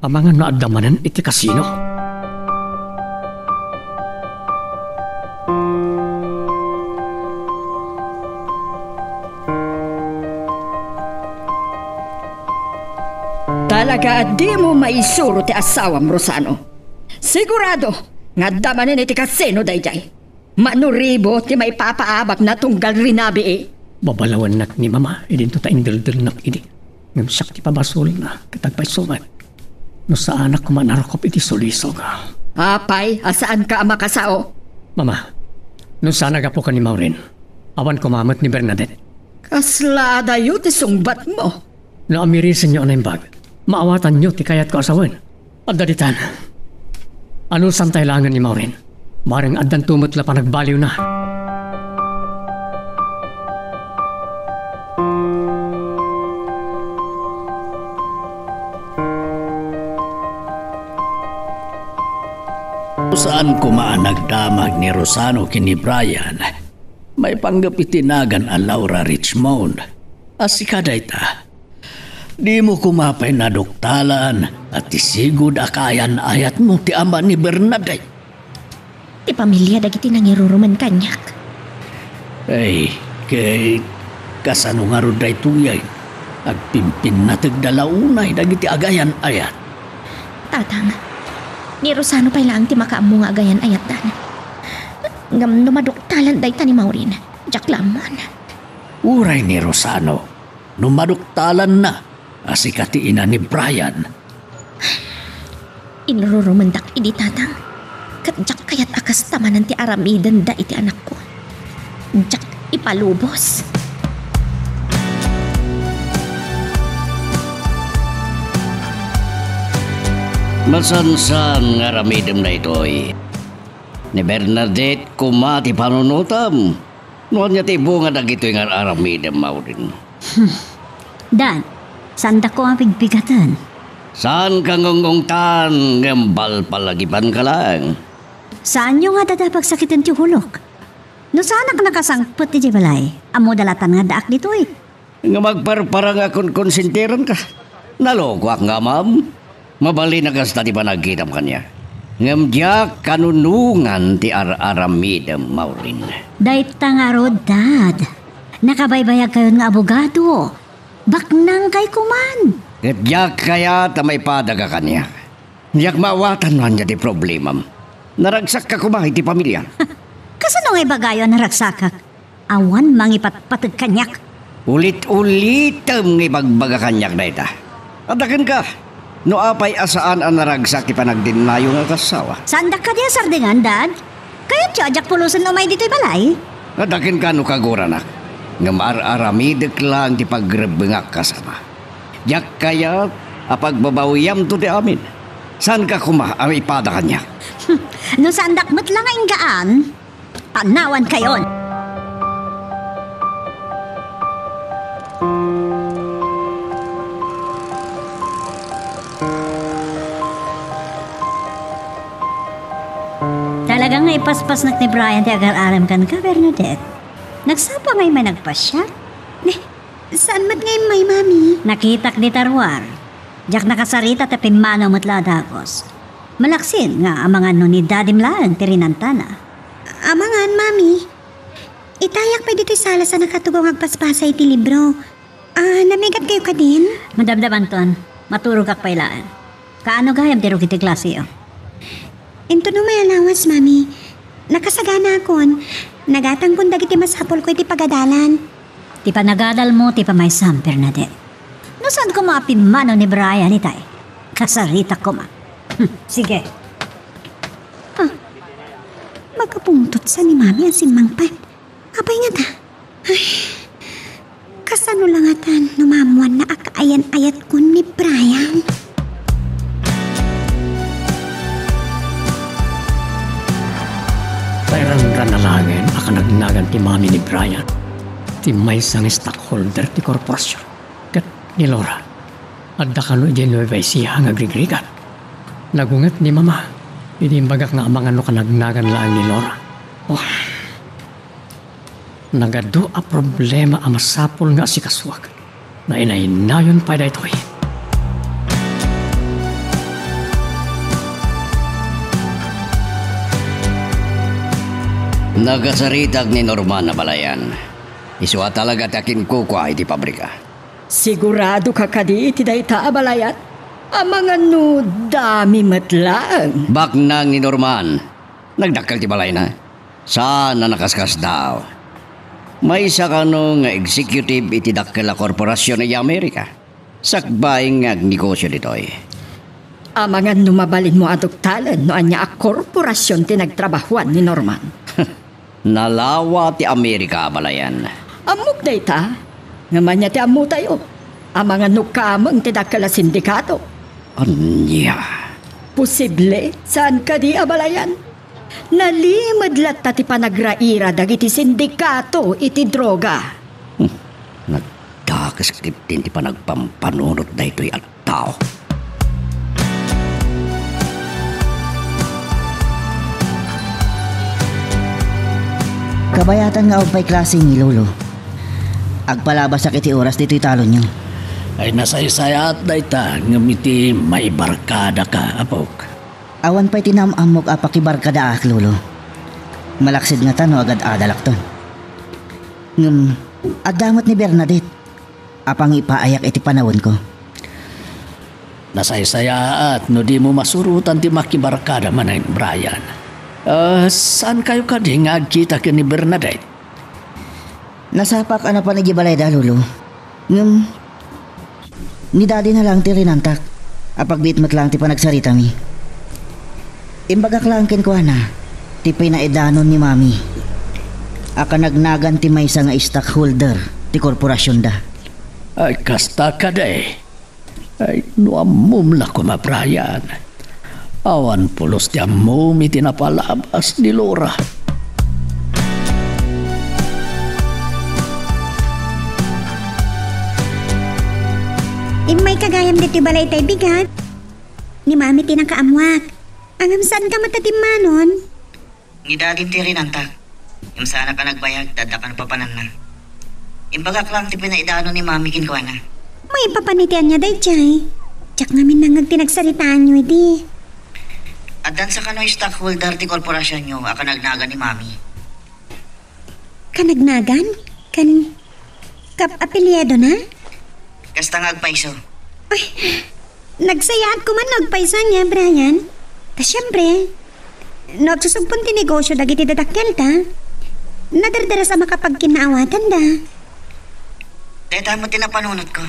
amangan no adda manen iti kasino. Talaga a dimo maisuro ti asawam, Rosano. Sigurado nga adda manen iti kasino daydiay. Mano ribu ti maipapaabakna tunggal rinabii. Babalawennak ni Mama idinto ta indeldelnak idi. Ngem siak ti pabasolna ket agpayso met. No saanak koma narukup iti sulisog. Apay a saanka a makasao? Mama, no saan a gapu ken ni Maureen, awan koma met ni Bernadette. Kasla adayo ti sungbatmo. No amirisenyo a naimbag, maawatanyo ti kayatko a sawen. Adda ditan. Anusantay laengen ni Maureen. Bareng addanto met la panagbaliwna. Saan koma a nagdamag ni Rosano ken ni Brian maipanggep iti nagan a Laura Richmond. A sika dayta. Dimo koma pay naduktalan a ti sigud a kaayan-ayatmo ti ama ni Bernadette. Ti pamilia dagiti nangirurumen kaniak. Ay, ket kasano ngarud daytoy ay? Agpimpinnategda la unay dagiti agayan-ayat. Tatang, ni Rosano pay laeng ti makaammo nga agayan-ayatdan. Ngem no maduktalan dayta ni Maureen, diak la ammon. Uray ni Rosano, no maduktalanna a sika ti ina ni Brian. Inrurumendak idi, Tatang, ket diak kayat a kasta manen ti aramidenda iti anakko. Diak ipalubos. Masansan nga aramidem daytoy. Ni Bernadette koma ti panunotam. No ania ti bunga dagitoy nga ar-aramidem, Maureen? Dad, saandak koma pigpigaten. Saanka ngungungtan, ngem balpalagipanka laeng. Saanyo nga adda pagsakiten ti ulok? No saanak nakasangpet idiay balay, ammoda laeng nga addaak ditoy. Ngem agparparang a konkonsintiranka. Nalokoak nga amam. Mabalin a kasta ti panagkitam kaniak. Ngem diak kanunongan ti ar-aramidem, Maureen. Dayta ngarud, Dad. Nakabaybayagkayon nga abogado. Baknangkay koman. Ket diak kayat a maipadaka kaniak. Diak maawatan no ania ti problemam. Naragsakka koma iti pamilia. Kasano nga ibagayo a naragsakak? Awan mangipatpateg kaniak. Ulit-ulitem nga ibagbaga kaniak dayta. Adda kenka, no apay a saan a naragsak ti panagdennayo nga agassawa. Saandak kadi a sardengan, Dad? Kayatyo a diak pulosen umay ditoy balay? Adda kenka no kaguranak, ngem ar-aramidek laeng ti pagrebbengak kas ama. Diak kayat a pagbabawiamto ti amin. Saanka koma a maipada kaniak. No saandak met la nga inggaan, panawankayon. Talaga nga ipaspasnek ni Brian ti agar-arem kenka, Bernadette. Nagsapa nga immay nagpasiar. Ne, saan met nga immay, Mami? Nakitak dita ruar. Diak nakasarita ta pimmanaw met la a dagus. Malaksid nga amangan no ni Dadim laeng ti rinantana. Amangan, Mami. Itayak pay ditoy sala sa nakatugaw nga agpaspasa iti libro. Ah, namigatkayo kadin? Madamdamanton, maturogak pay laeng. Kaano gayam ti rugi ti klaseyo? Inton umay a lawas, Mami. Nakasaganakon. Nagatangkon dagiti masapulko iti pagadalan. Ti panagadalmo ti pamaysam, Bernadette. No saan koma a pimmanaw ni Brian itay, kasaritak koma. Hmm, sige. Ah, makapungtot sa ni Mami a simmangpet. Apay ngata? Ay, kasano la ngatan no maammuanna a kaayan-ayatkon ni Brian? Pairangranna laengen a kanagnagan ti mami ni Brian, ti maysa nga stockholder ti korporasion, ket ni Laura. Adda kano idiay Nueva Ecija nga agrigrigat. Nagunget ni Mama idi imbagak nga amangan no kanagnagan laeng ni Laura. Oh. Nagadu a problema a masapul nga asikasuak. Nainaynayon pay daytoy. Nakasaritak ni Norman a balayan. Isu a talaga ti akinkukua iti pabrika. Siguradoka kadi iti dayta a balayan? Amangan no dami met laeng. Baknang ni Norman. Nagdakkel ti balayna. Saan a nakaskasdaaw. Maysa kano nga executive iti dakkel a korporasion idiay Amerika. Sakbay nga agnegosio ditoy. Amangan no mabalinmo a duktalen no ania a korporasion ti nagtrabahoan ni Norman. Nalawa ti Amerika a balayan. Ammok dayta. Ngem ania ti ammotayo? Amangan no kameng ti dakkel a sindikato. Ania? Posible, saan kadi a balayan? Nalimed latta ti panagraira dagiti sindikato iti droga. Hmm. Nagdakes ketdin ti panagpampanunot daytoy a tao. Kabayatan nga awan pay klase ni Lolo. Agpalabasak iti oras ditoy talonyo. Ay, nasaysayaat dayta, ngem iti maibarkadaka, apok. Awan pay ti naam-ammok a pakibarkadaak, Lolo. Malaksid ngata no agad-adalakton. Ngem, adda met ni Bernadette a pangipaayak iti panawenko. Nasaysayaat no dimo masurotan ti makibarkada manen, Brian. Ah, saankayo kadi nga agkita ken ni Bernadette? Nasapak a napan idiay balayda, Lolo. Ngem, ni Daddy na laeng ti rinantak a pagbiit met laeng ti panagsaritami. Imbagak laeng kenkuana ti pinaidanon ni Mami a kanagnagan ti maysa nga stockholder ti korporasionda. Ay, kasta kadi. Ay, no ammom la koma, Brian. Awan pulos ti ammom iti napalabas ni Laura. Immayka gayam ditoy balay tay bigat. Ni Mami ti nakaammuak. Ngem saanka met a timmanon? Ni Daddy ti rinantak. Ngem saanak a nagbayag, ta adda kano papananna. Imbagak laeng ti pinaidanon ni Mami kenkuana. Maipapan iti ania daydiay? Diak ngamin nangngeg ti nagsaritaanyo idi. Addan sa kano stockholder ti korporasionyo a kanagnagan ni Mami. Kanagnagan? Kan Kap-, apelyidona? Kasta nga agpayso. Ay, nagsayaat koma no agpayso ania, Brian. Ta siempre, No agsusubpon ti negosio dagiti dadakkelda, nadardaras a makapagkinnaawatanda. Dayta met ti napanunotko.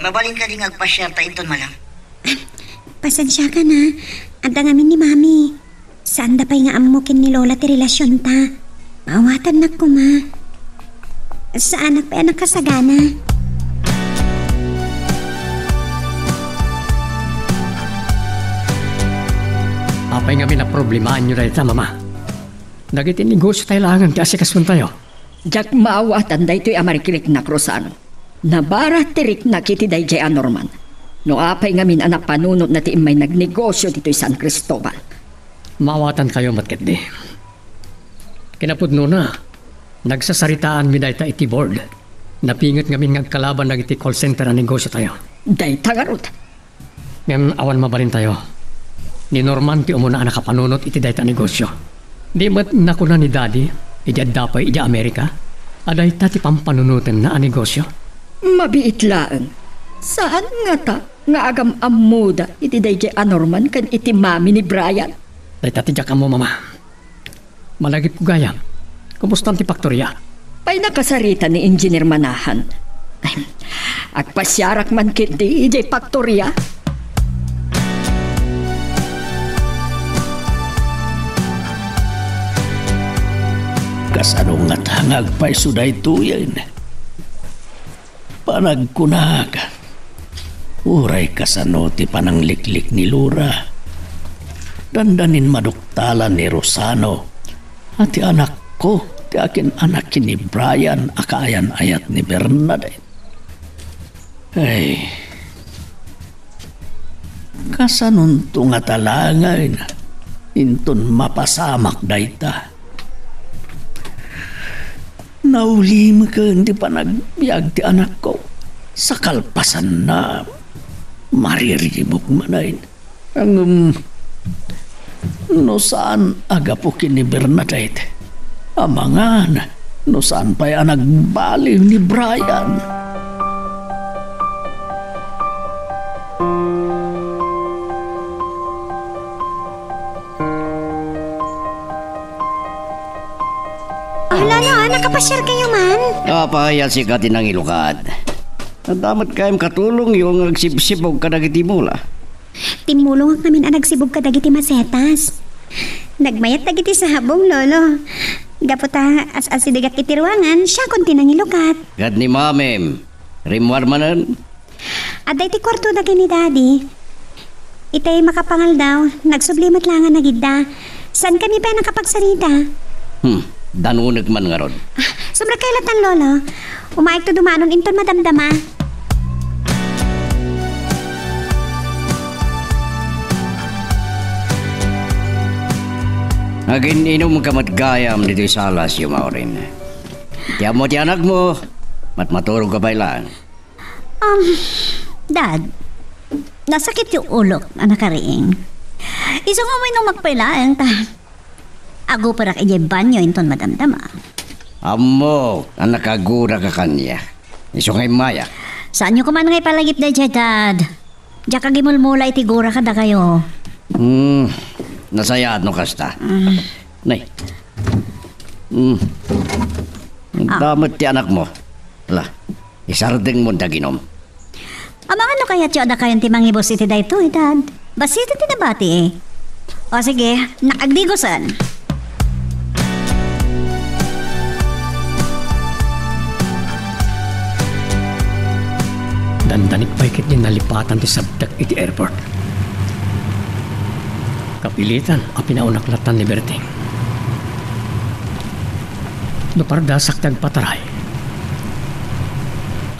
Mabalin kadi nga agpasiarta inton malem? Pasensiakan a. Adda ngamin ni Mami. Saanda pay nga ammo ken ni Lola ti relasionta. Maawatannak koma. Saanak pay a nakasagana. Apay ngamin a problemaanyo dayta, Mama? Dagiti negosiotayo laengen ti asikasuntayo. Diak maawatan daytoy a marikiriknak, Rosano. Nabarat ti riknak iti daydiay a Norman. No apay ngamin a napanunotna ti immay nagnegosio ditoy San Cristobal. Maawatankayo met ketdi. Kinapudnona, nagsasaritaanmi dayta iti board. Napinget ngamin nga agkalaban dagiti call center a negosiotayo. Dayta ngarud. Ngem awan mabalintayo. Ni Norman ti umuna a nakapanunot iti dayta a negosio. Di met nakuna ni Daddy, idi adda pay idiay Amerika, a dayta ti pampanunotenna a negosio? Mabiit laeng. Saan ngata nga agam-ammoda iti daydiay a Norman ken iti mami ni Brian? Dayta ti diak ammo, Mama. Malagipko gayam. Kumustan ti faktoria? Pay nakasarita ni Engineer Manahan. Ay, agpasiarak man ketdi idiay faktoria. Kasano ngata nga agpayso daytoyen? Panagkunak, uray kasano ti panangliklik ni Lora, dandanin maduktalan ni Rosano a ti anakko ti akin-anak ken ni Brian a kaayan-ayat ni Bernadette. Ay, kasanonto ngata laengen inton mapasamak dayta? Naulimeken ti panagbiag ti anakko. Sakalpasanna, maririmok manen. Ngem, no saan a gapu ken ni Bernadette, amangan, no saan pay a nagbaliw ni Brian. Ah, Lolo, ah, nakapasiarkayo man? Apay a sika ti nangilukat? Adda met kayam katulongyo nga agsibsibog kadagiti mula? Timmulongak ngamin a nagsibog kadagiti masetas. Nagmayat dagiti sabong, Lolo. Gapu ta as-asidegak iti ruangan, siakon ti nangilukat. Ket ni Mamim, rimmuar manen? Adda iti kuartoda ken ni Daddy. Itay makapangaldaw, nagsubli met laengen a gidda. Saankami pay a nakapagsarita. Hmm, danunek man ngarud. Ah, sumrekkayo latan, Lolo. Umayakto dumanon inton madamdama. Agin-inumka met gayam ditoy salasyo, Maureen. Ti ammo ti anakmo, matmaturogka pay laeng. Um, Dad, nasakit ti ulok a nakariing. Isu nga uminumak pay laeng ta aguperak idiay banyo inton madamdama. Ammok a nakaguraka kaniak. Isu nga immayak. Saanyo koma nga ipalagip daydiay, Dad. Diak agimulmula iti gura kadakayo. Hmm, nasayaat no kasta. Mm. Nay. Hmm. Ah. Damet ti anakmo. Ala, isardengmon ti aginum. Amangan no kayatyo a dakayon ti mangibus iti daytoy, Dad. Bassit ti nabati. O sige, naagdigosen. Dandanik pay ketdi nalipatan ti sabtek iti airport. Kapilitan a pinaunaklattan ni Berting. No pardasak ti agpataray,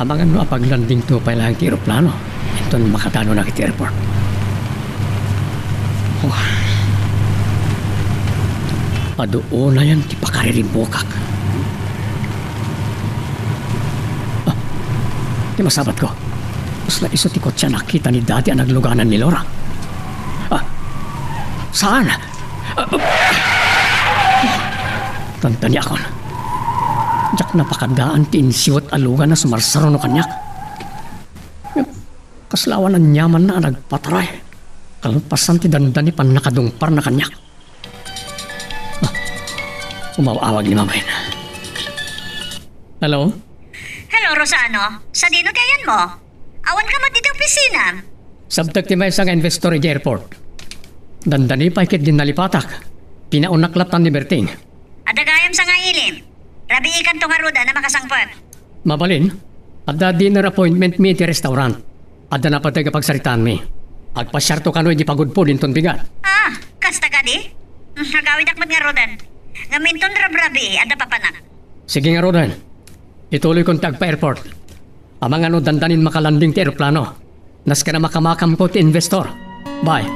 amangan no apaglandingto pay laeng ti eroplano inton makadanonak iti airport. Oh. Adu unayen ti pakaririmbukak. Ah, ti masabatko. Kasla isu ti kotse a nakita ni Daddy a nagluganan ni Lora. Ah, saan? Ah, ah. Tantaniakon. Diak napakadaan ti insiwet a lugan a sumarsaruno kaniak. Kasla awan aniamanna a nagpataray. Kalpasan ti dandani pannakadungparna kaniak. Ah, umaw-awag ni Mama Ina. Hello? Hello, Rosano. Sadino ti ayanmo? Awan ka met iti opisinam? Sabtek ti maysa nga investor iti airport. Dandani pay ket din nalipatak. Pinaunnak latta ni Berting. Adda gayam sangailim. Rabiikanto ngaruden a makasangpet. Mabalin, adda dinner appointment mi iti restaurant. Adda napateg a pagsaritaanmi. Agpasiarto kano iti pagudpod inton bigat. Ah, kasta kadi? Hmm, agawidak met ngaruden. Ngem inton rabrabii, adda papanak. Sige ngaruden. Ituloykon ti agpa-airport. Amangan no dandanin makalanding ti eroplano. Nasken a makamakamko ti investor. Bye.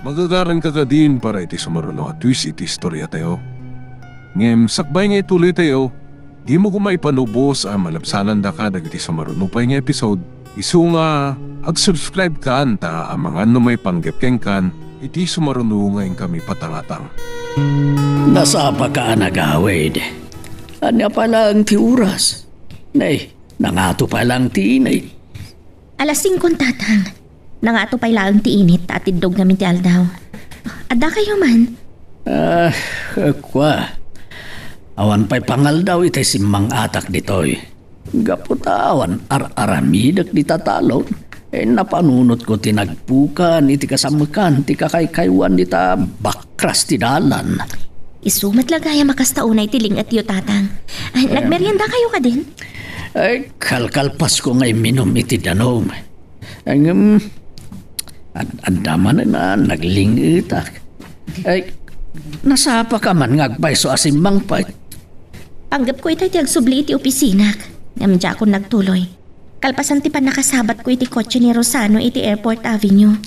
Magagaranka kadin para iti sumaruno a twist iti istoriatayo. Ngem sakbay nga ituloytayo, dimo koma ipanubos a malabsanandaka dagiti sumaruno pay nga episode. Isu nga, ag-subscribe kan ta amangan no maipanggep kenkan iti sumaruno nga inkami patangatang. Nasapaka a nagawid. Ania pay laeng ti oras? Nay, nangato pay laeng ti init. Alas singko, Tatang. Nangato pay laeng ti init ta atiddog ngamin ti aldaw. Adda kayo man? Ah, kua. Awan pay pangaldaw iti simmang-atak ditoy. Gapu ta awan ar-aramidek dita talon, eh, napanunotko ti nagpukan iti kasamekan ti kakaykaywan dita bakras ti dalan. Isu met la gayam a kasta unay ti ling-etyo, Tatang. Ay, eh, nagmerienda kayo kadin? Ay, kalkalpasko nga imminum iti danum. Ngem, ad-, adda manen a nagling-etak. Ay, nasapaka man nga agpayso a simmangpet. Panggepko itay ti agsubli iti opisinak. Ngem diakon nagtuloy. Kalpasan ti pannakasabatko iti kotse ni Rosano iti Airport Avenue.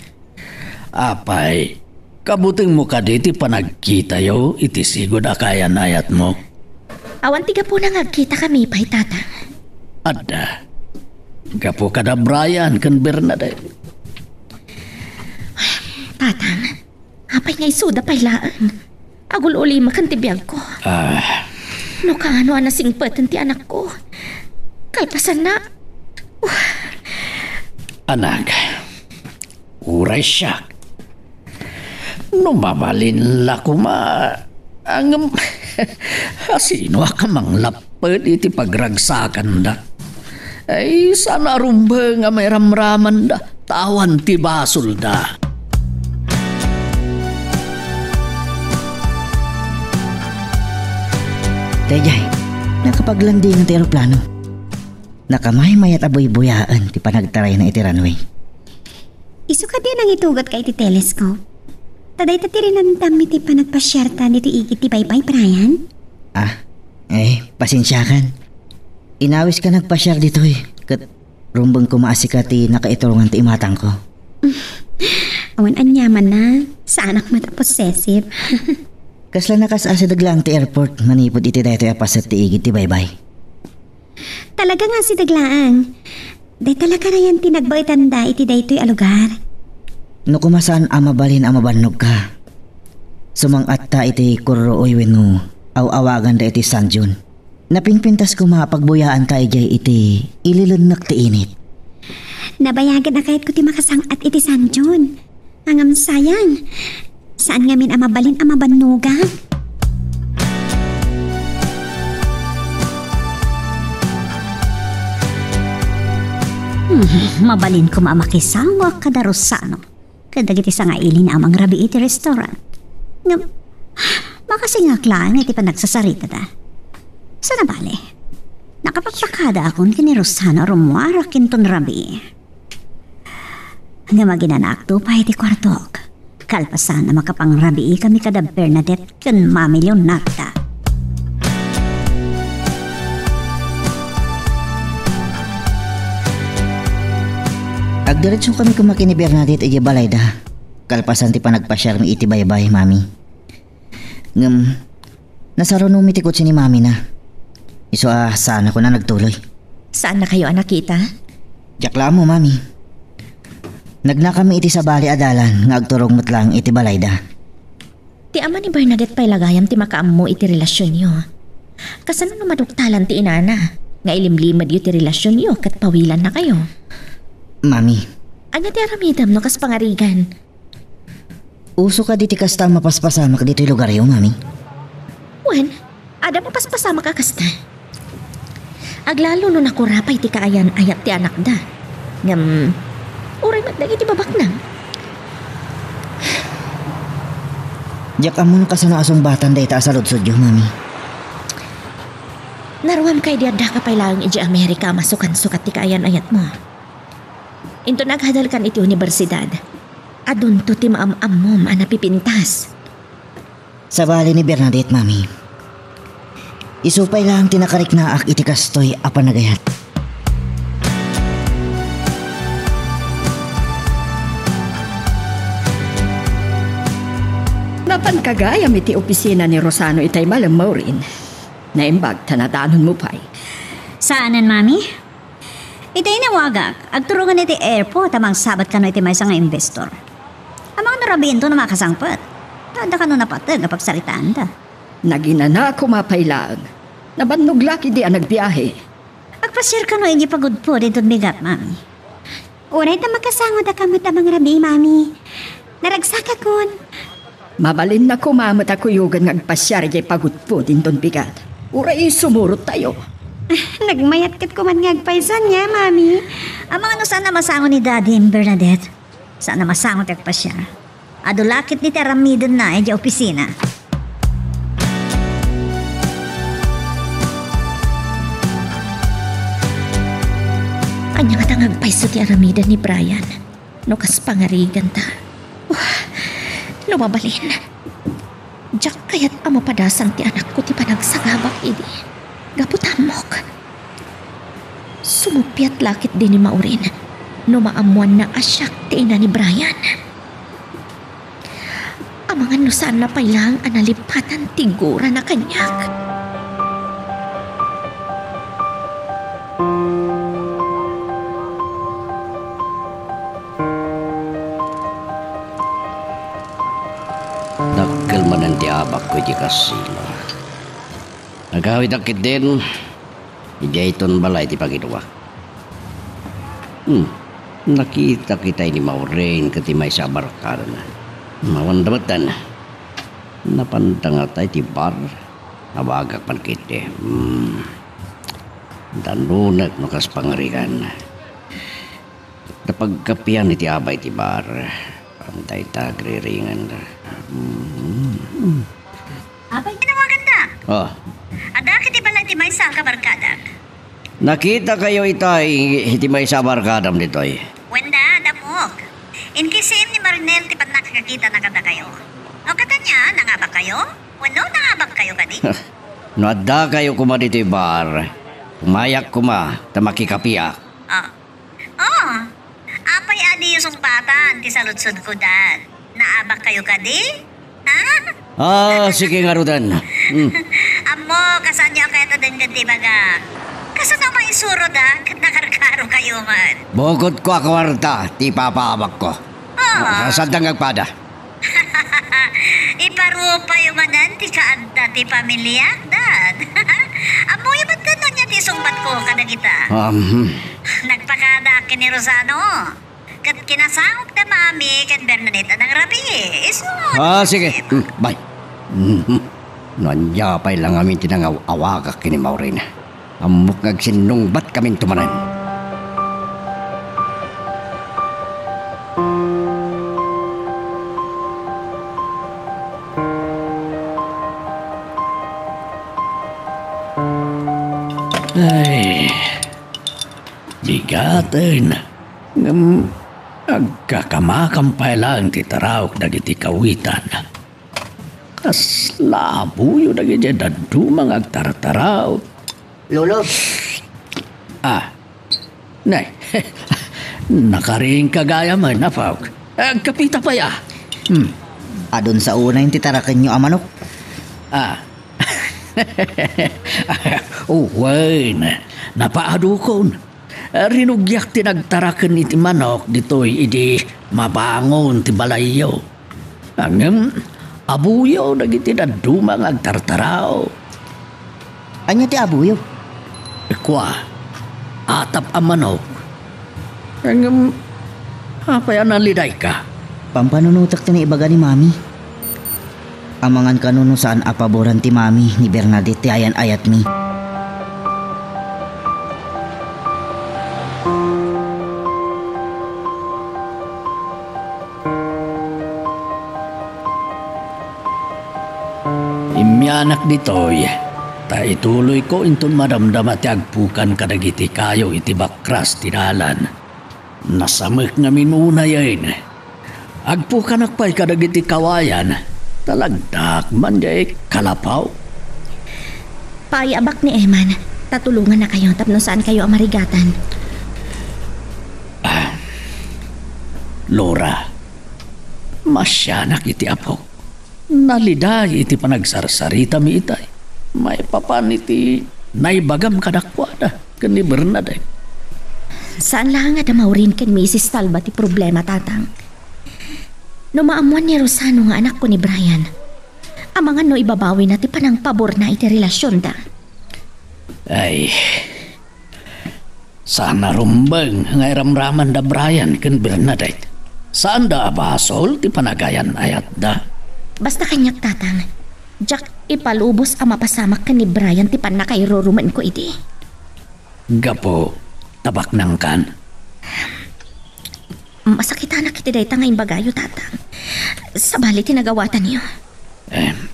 Apay, kabutengmo kadi ti panagkitayo iti sigud a kayan-ayatmo? Awan ti gapuna nga agkitakami pay, Tatang. Adda. Gapu kada Brian ken Bernadette. Tatang, apay nga isuda pay laeng? Agul-ulimek ti biagko. Ah. No kaano a nasingpeten ti anakko. Kalpasanna. Anak, uray siak. No mabalin la koma, ngem, asino a kamanglap pet iti pagragsakanda. Ay, saan a rumbeng a mairamramanda, ta awan ti basolda. Daydiay, nakapaglandingan ti eroplano. Nakamaymayat a buybuyaen ti panagtarayna iti runway. Isu kadi a nangitugatka iti telescope? Ta dayta ti rinantam iti panagpasiarta ditoy igid ti baybay, Brian? Ah, eh, pasensiakan. Inawiska nagpasiar ditoy, ket rumbeng koma a sika ti nakaiturongan ti imatangko. Awan aniamanna, saanak met a possessive. Kasla nakaas-asideg laeng ti airport manipud iti daytoy a paset ti igid ti baybay. Talaga nga asideg laeng. Dayta la kanayon ti nagbaetanda iti daytoy a lugar. No koma saan a mabalin a mabannogka, sumang-atta iti kurrooy wenno aw-awaganda iti San John. Napingpintas koma a pagbuyaanta idiay iti ililennek ti init. Nabayagen a kayatko ti makasang-at iti San John. Ngem sayang, saan ngamin a mabalin a mabannogan. Hmm, mabalin koma a makisawak kada Rosano ken dagiti sangaili a mangrabii iti restaurant. Ngem, makasingak laeng iti panagsasaritada. Sana bale, nakapakpakadaakon ken ni Rosano a rummuarak inton rabii. Ngem aginanakto pay iti kuartok. Kalpasan a makapangrabiikami kada Bernadette ken Mami Leonarda. Agdiretsokami koma ken ni Bernadette idiay balayda. Kalpasan ti panagpasiarmi iti baybay, Mami. Ngem, nasarunomi ti kotse ni Mami na. Isu a saanakon a nagtuloy. Saannakayo a nakita? Diak la ammo, Mami. Nagnakami iti sabali a dalan nga agturong met laeng iti balayda. Ti ama ni Bernadette pay la gayam ti makaammo iti relasionyo. Kasano no maduktalan ti inana? nga ilimlimedyo ti relasionyo ket pawilannakayo. Mami. Ania ti aramidem no kas pangarigan? Uso kadi ti kasta a mapaspasamak ditoy lugaryo, Mami? Wen, adda mapaspasamak a kasta. Aglalo no nakurapay ti kaayan-ayat ti anakda. Ngem, uray met dagiti babaknang. Diak ammo no kasano a sungbatan dayta a saludsodyo, Mami. Naruamka idi addaka pay laeng idiay Amerika a masukansukat ti kaayan-ayatmo. Inton aghadelkan iti universidad, adunto ti maam-ammom a napipintas. Sabali ni Bernadette, Mami. Isu pay laeng ti nakariknaak iti kastoy a panagayat. Napanka gayam iti opisina ni Rosano itay malem, Maureen. Naimbag ta nadanonmo pay. Saanen, Mami? Iti inawagak, agturongen iti airport a mangsabat kano iti maysa nga investor. Amangan no rabiinto no makasangpet. Ta adda kano napateg a pagsaritaanda. Naginana koma pay laeng. Nabannog la ketdi a nagbiahe. Agpasiar kano idiay pagudpod inton bigat, Mami. Uray ta makasangodak a met a mangrabii, Mami. Naragsakakon. Mabalinna koma met a kuyogen nga agpasiar idiay pagudpod inton bigat. Uray sumurottayo. Nagmayat ket koma nga agpayso ania, Mami. Amangan no saan a masango ni Daddy, Bernadette. Saan a masango ti agpasiar. Adu la ketdi ti aramidenna idiay opisina. Ania ngata nga agpayso ti aramiden ni Brian no kas pangariganta? Wah, no mabalin, diak kayat a mapadasang ti anakko ti panagsagabak idi gapu ta ammok. Sumuppiat la ketdi ni Maureen no maammoanna a siak ti ina ni Brian. Amangan no saanna pay laeng a nalipatan ti gurana kaniak. Dakkel manen ti abakko iti kasino. Agawidak ketdin, idiayton balay ti pagiduak. Hmm, nakitak itay ni Maureen ket ti maysa a barkadana. Awan da metten. Napanda ngata iti bar. Awagak man ketdi. Hmm. Danunek no kas pangarigan. Ta pagkapian iti abay ti bar. Pantay ta agriringan. Mm. Apay, inawaganda? Oh. Adda ket iti balay ti maysa a kabarkadak. Nakitakayo itay iti maysa a barkadam ditoy. Wen da, ammok. Inkisim ni Marinel ti pannakakitana kadakayo. O katanya, nangabakkayo? Wenno, nangabakkayo kadi? No addakayo koma ditoy bar, umayak koma ta makikapiak. Ah. Oh, apay a diyo sungbatan ti saludsodko, Dad? Naabakkayo kadi? Ha? Ah, sige ngaruden. Hmm. Ammok, kasano a kayat a denggen ti ibagak? Kasano a maisurodak ket nakarkarokayo man? Bukodko a kuarta ti ipapaabakko. Oh. Ah, saan nga agpada? Iparupayo manen ti kaadda ti pamiliak, Dad. Ammoyo met no ania ti isungbatko kadagita. Um. Nagpakadaak ken ni Rosano. Ket kinasangok da Mami ken Bernadette a nangrabii. Isu. Ah, sige. Mm, bye. Mhm. No ania pay la ngamin ti nangaw-awagak ken ni Maureen. Ammok nga agsinnungbatkaminto manen. Ay, bigaten. Ngem agkakamakam pay laeng ti taraok dagiti kawitan. Kasla abuyo dagiti dadduma nga agtartaraok. Lolo. Ah. Nay. Nakariingka gayam, apok. Agkapita pay, a. Hmm. Adun sa unay ti tarakenyo a manok. Ah. Oh, wen. Napaadukon. Rinugiak ti nagtaraken iti manok ditoy idi mabangon ti balayyo. Ngem, abuyo dagiti dadduma nga agtartaraok. Ania ti abuyo? Kua, atap a manok. Ngem, apay a nalidayka? Pampanunotek ti naibaga ni Mami. Amangan kano no saan a paboran ti Mami ni Bernadette ti ayan-ayatmi. Immianak ditoy, ta ituloyko inton madamdama ti agpukan kadagiti kayo iti bakras ti dalan. Nasamek ngamin unayen. Agpukanak pay kadagiti kawayan, ta lagdak man diay kalapaw. Paayabak ni Eman, ta tulongannakayo tapno saan kayo a marigatan. Ah, Laura, masianak iti Apo. Naliday iti panagsarsaritami itay. Maipapan iti naibagam kadakuada ken ni Bernadette. Saan laeng a da maurin ken Misis Talba ti problema, Tatang. No maammuan ni Rosano nga anakko ni Brian, amangan no ibabawina ti panangpaborna iti relasionda. Ay, saan a rumbeng nga iramramanda Brian ken Bernadette. Saanda a basol ti panagayan-ayatda. Basta kaniak, Tatang, diak ipalubos a mapasamak ken ni Brian ti pannakairurumenko idi. Gapu ta baknangkan. Masakitanak iti dayta nga imbagayo, Tatang. Sabali ti nagawatanyo. Em,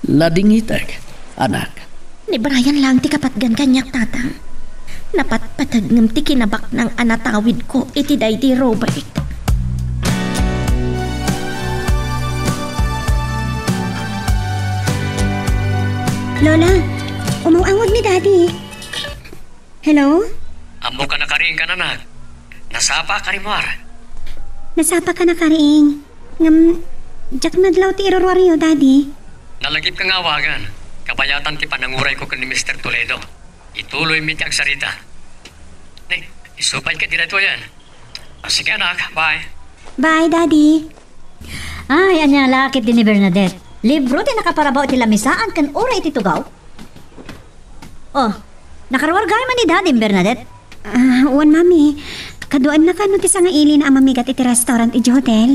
ladingitek, anak. Ni Brian lang ti kapatgan kaniak, Tatang. Napatpateg ngem ti kinabaknang a natawidko iti daydi Robert. Lola, umaw-awag ni Daddy. Hello? Ammok a nakariingkan, anak. Nasapa ka rimmuar. Nasapa ka nakariing. Ngem, diak nadlaw ti iruruaryo, Daddy. Nalagipka nga awagan. Kabayatan ti panangurayko ken ni Mister Toledo. Ituloymi ti agsarita. Ne, isu pay ket ditoyen. Ah, sige, anak. Bye. Bye, Daddy. Ay, ania la ket di ni Bernadette. Libro ti nakaparabaw iti lamisaan ken uray iti tugaw. Oh, nakaruar gayam ni Daddy, Bernadette? Ah, wen, Mami. Kaduaenna kano ti sangailina a mamigat iti restaurant idiay hotel?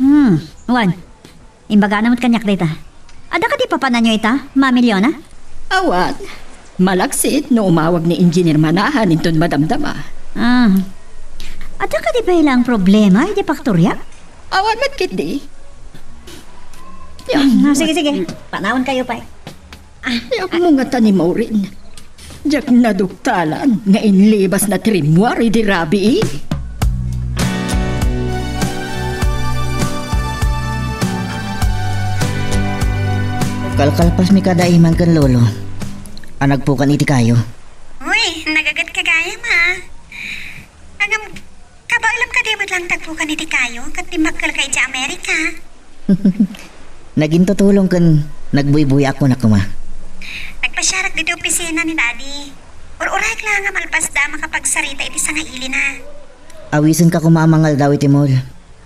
Hmm, wen. Imbagana met kaniak dayta. Adda kadi papananyo ita, Mami Leona? Awan. Malaksid no umawag ni Engineer Manahan inton madamdama. Ah. Adda kadi pay laeng problema iti faktoria? Awan met ketdi. Ah, sige, sige. Panawen kayo pay. Ay, ammo ngata ni Maureen. Diak naduktalan nga inlibasna ti rimmuar idi rabii. Kalkalpasmi kada Eman ken Lolo a nagpukan iti kayo. Uy, nagaget ka gayam, ha? Ngem, kabaelam kadi met laeng ti agpukan iti kayo ket dimmakkelka idiay Amerika? Nagintutulong ken nagbuybuyaak kunak koma. Nagpasiarak ditoy opisina ni Daddy. Ur-urayek laeng a malpasda a makapagsarita iti sangailina. Awisenka koma a mangaldaw iti mall.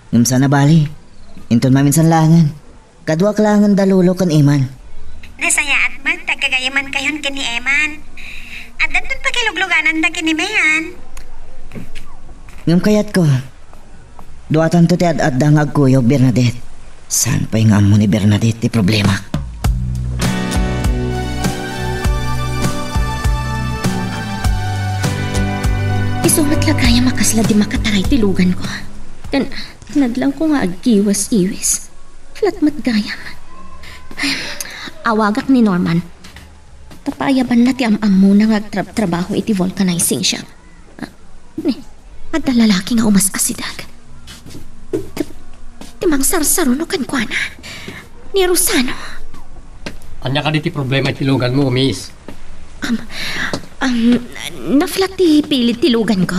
Ngem saan a bali. Inton maminsan laengen. Kaduak laengen da Lolo ken Eman. Nasayaat met ti aggagayamankayon ken ni Eman. Addanton pakiluglugananda ken ni Mean. Ngem kayatko, duatanto ti ad-adda nga agkuyog, Bernadette. Saan pay nga ammo ni Bernadette ti problema? Isu met la gayam a kasla di makataray ti luganko. Ken nadlawko nga aggiwes-iwes. Flat met gayam. Awagak ni Norman. Ta paayabanna ti am-ammona nga agtrab-trabaho iti vulcanizing shop. Ah, ni, adda lalaki nga umas-asidag. Ti, ti mangsarsaruno kenkuana. Ni Rosano. Ania kadi ti problema iti luganmo, miss? Um, um, na-flat ti pilid ti luganko.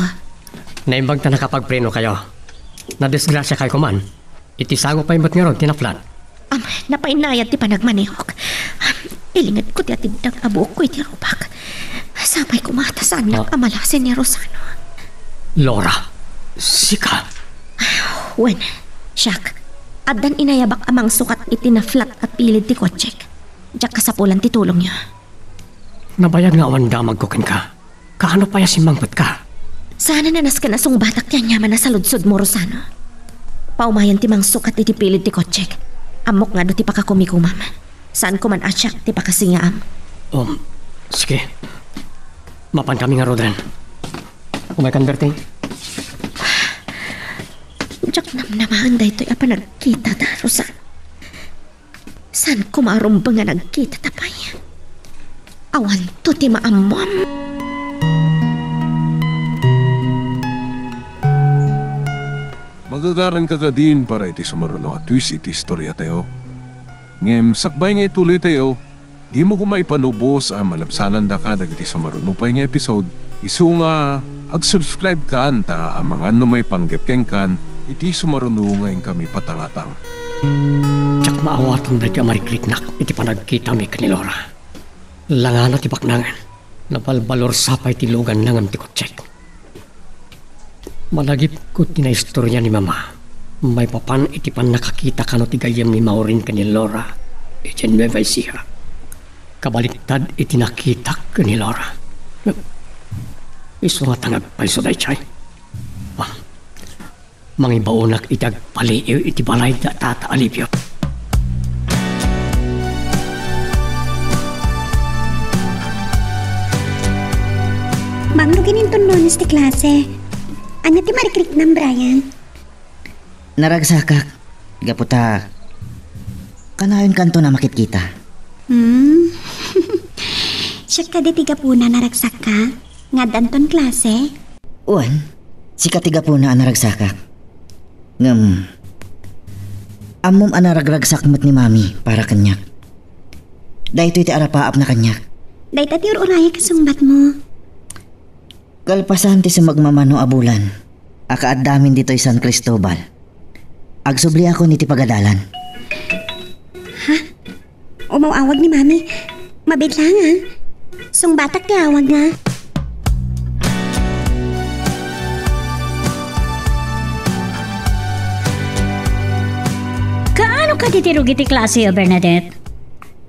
Naimbag ta nakapagpreno kayo. Nadisgrasiakayo koma. Iti sango pay met ngarud ti na-flat. Am, napainayat ti panagmanehok. Am, ilingedko ti atiddag a buokko iti rubak. Sapay koma ta saannak Ah. a malasi ni Rosano. Laura, sika? Wen, siak, addan inayabak a mangsukat iti na-flat a pilid ti kotsek. Diak kasapulan ti tulongyo. Nabayag nga awan damagko kenka. Kaano pay a simmangpetka? Saan a nasken a sungbatak ti aniaman a saludsodmo, Rosano. Paumayen ti mangsukat iti pilid ti kotsek. Ammok nga adu ti pakakumikumam. Saan koman a siak ti pakasingaam. Um, sige. Mapankami ngaruden. Umaykan, Berting. Diak namnamaen daytoy a panagkitata, Rosano. Saan koma a rumbeng nga nagkitata pay? Awanto ti maammoam. Magagaranka kadin para iti sumaruno a twist iti istoriatayo. Ngem sakbay nga ituloytayo, dimo koma ipanubos a malabsanandaka dagiti sumaruno pay nga episode, isu nga ag-subscribe kan ta amangan no maipanggep kenkan iti sumaruno nga inkami patangatang. Diak maawatan daytoy a marikriknak iti panagkitami ken ni Laura. Langana ti baknangen. Nabalbalor sa pay ti luganna ngem ti kotsek. Malagipko ti naistorya ni Mama maipapan iti pannakakita kano ti gayyem ni Maureen ken ni Laura idiay Nueva Ecija. Kabaliktad iti nakitak ken ni Laura. Isu ngata nga agpayso daytoy. Ah, mangibaonak iti agpaliiw iti balay da Tata Alivio. Ma'am, no gininton Lunes ti klase, ania ti marikriknam, Brian? Naragsakak, gapu ta kanayonkanton a makitkita. Hmm? Siak kadi ti gapuna naragsakka nga addanton klase? Wen, sika ti gapuna a naragsakak. Ngem, ammom a naragragsak met ni Mami para kaniak. Daytoy ti arapaapna kaniak. Dayta ti ur-urayak a sungbatmo. Kalpasan ti sumagmamano a bulan a kaaddamin ditoy San Cristobal, agsubliakon iti pagadalan. Ha? Umaw-awag ni Mami. Mabiit laeng, a. Sungbatak ti awagna. Kaano kadi ti rugi ti klase, Bernadette?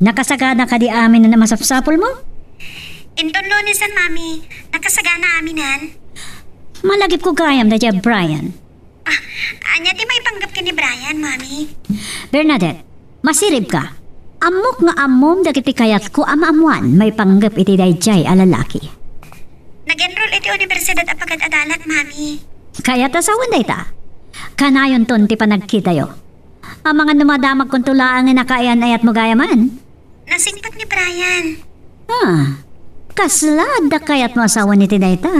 Nakasagana kadi amin a masapsapulmo? Inton Lunesan, Mami. Nakasagana aminan. Malagipko gayam daydiay a Brian. Ah, ania ti maipanggep ken ni Brian, Mami? Bernadette, masiribka. Ammok nga ammom dagiti kayatko a maammoan maipanggep iti daydiay a lalaki. Nag-enroll iti universidad a pagad-adalan, Mami. Kayat a sawen dayta? Kanayonton ti panagkitayo. Amangan no madamagkonto laeng nga nakaayan-ayatmo gayaman. Nasingpet ni Brian. Ah, kasla adda kayatmo a sawen iti dayta?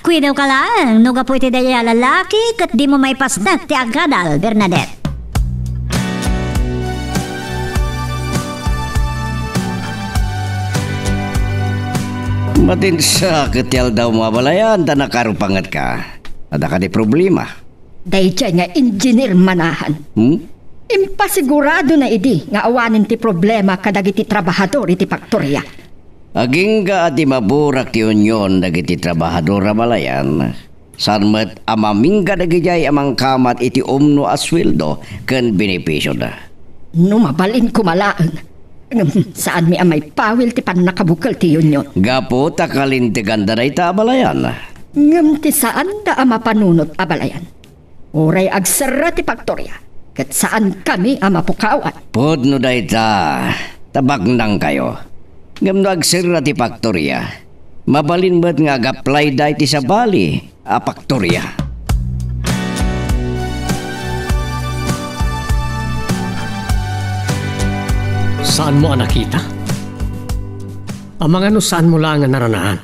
Kuidawka laeng no gapu iti daydiay a lalaki ket dimo maipasnek ti agadal, Bernadette. Matinsa ket ti aldawmo a balayan ta nakarupangetka. Adda kadi problema? Daydiay nga engineer manahan. Hmm? Impasiguradona idi nga awanen ti problema kadagiti trabahador iti faktoria. Agingga a di maburak ti union dagiti trabahador a balayan, saan met a mamingga dagidiay a mangkamat iti umno a sueldo ken benepisioda. No mabalin koma laeng, ngem saanmi a maipawil ti pannakabukel ti union. Gapu ta kalinteganda dayta a balayan. Ngem ti saanda a mapanunot a balayan, uray agserra ti faktoria, ket saankami a mapukawan. Pudno dayta, ta baknangkayo. Ngem no agserra ti faktoria, mabalin met nga agaplayda iti sabali a faktoria. Saanmo a nakita? Amangan no saanmo laeng a naranaen.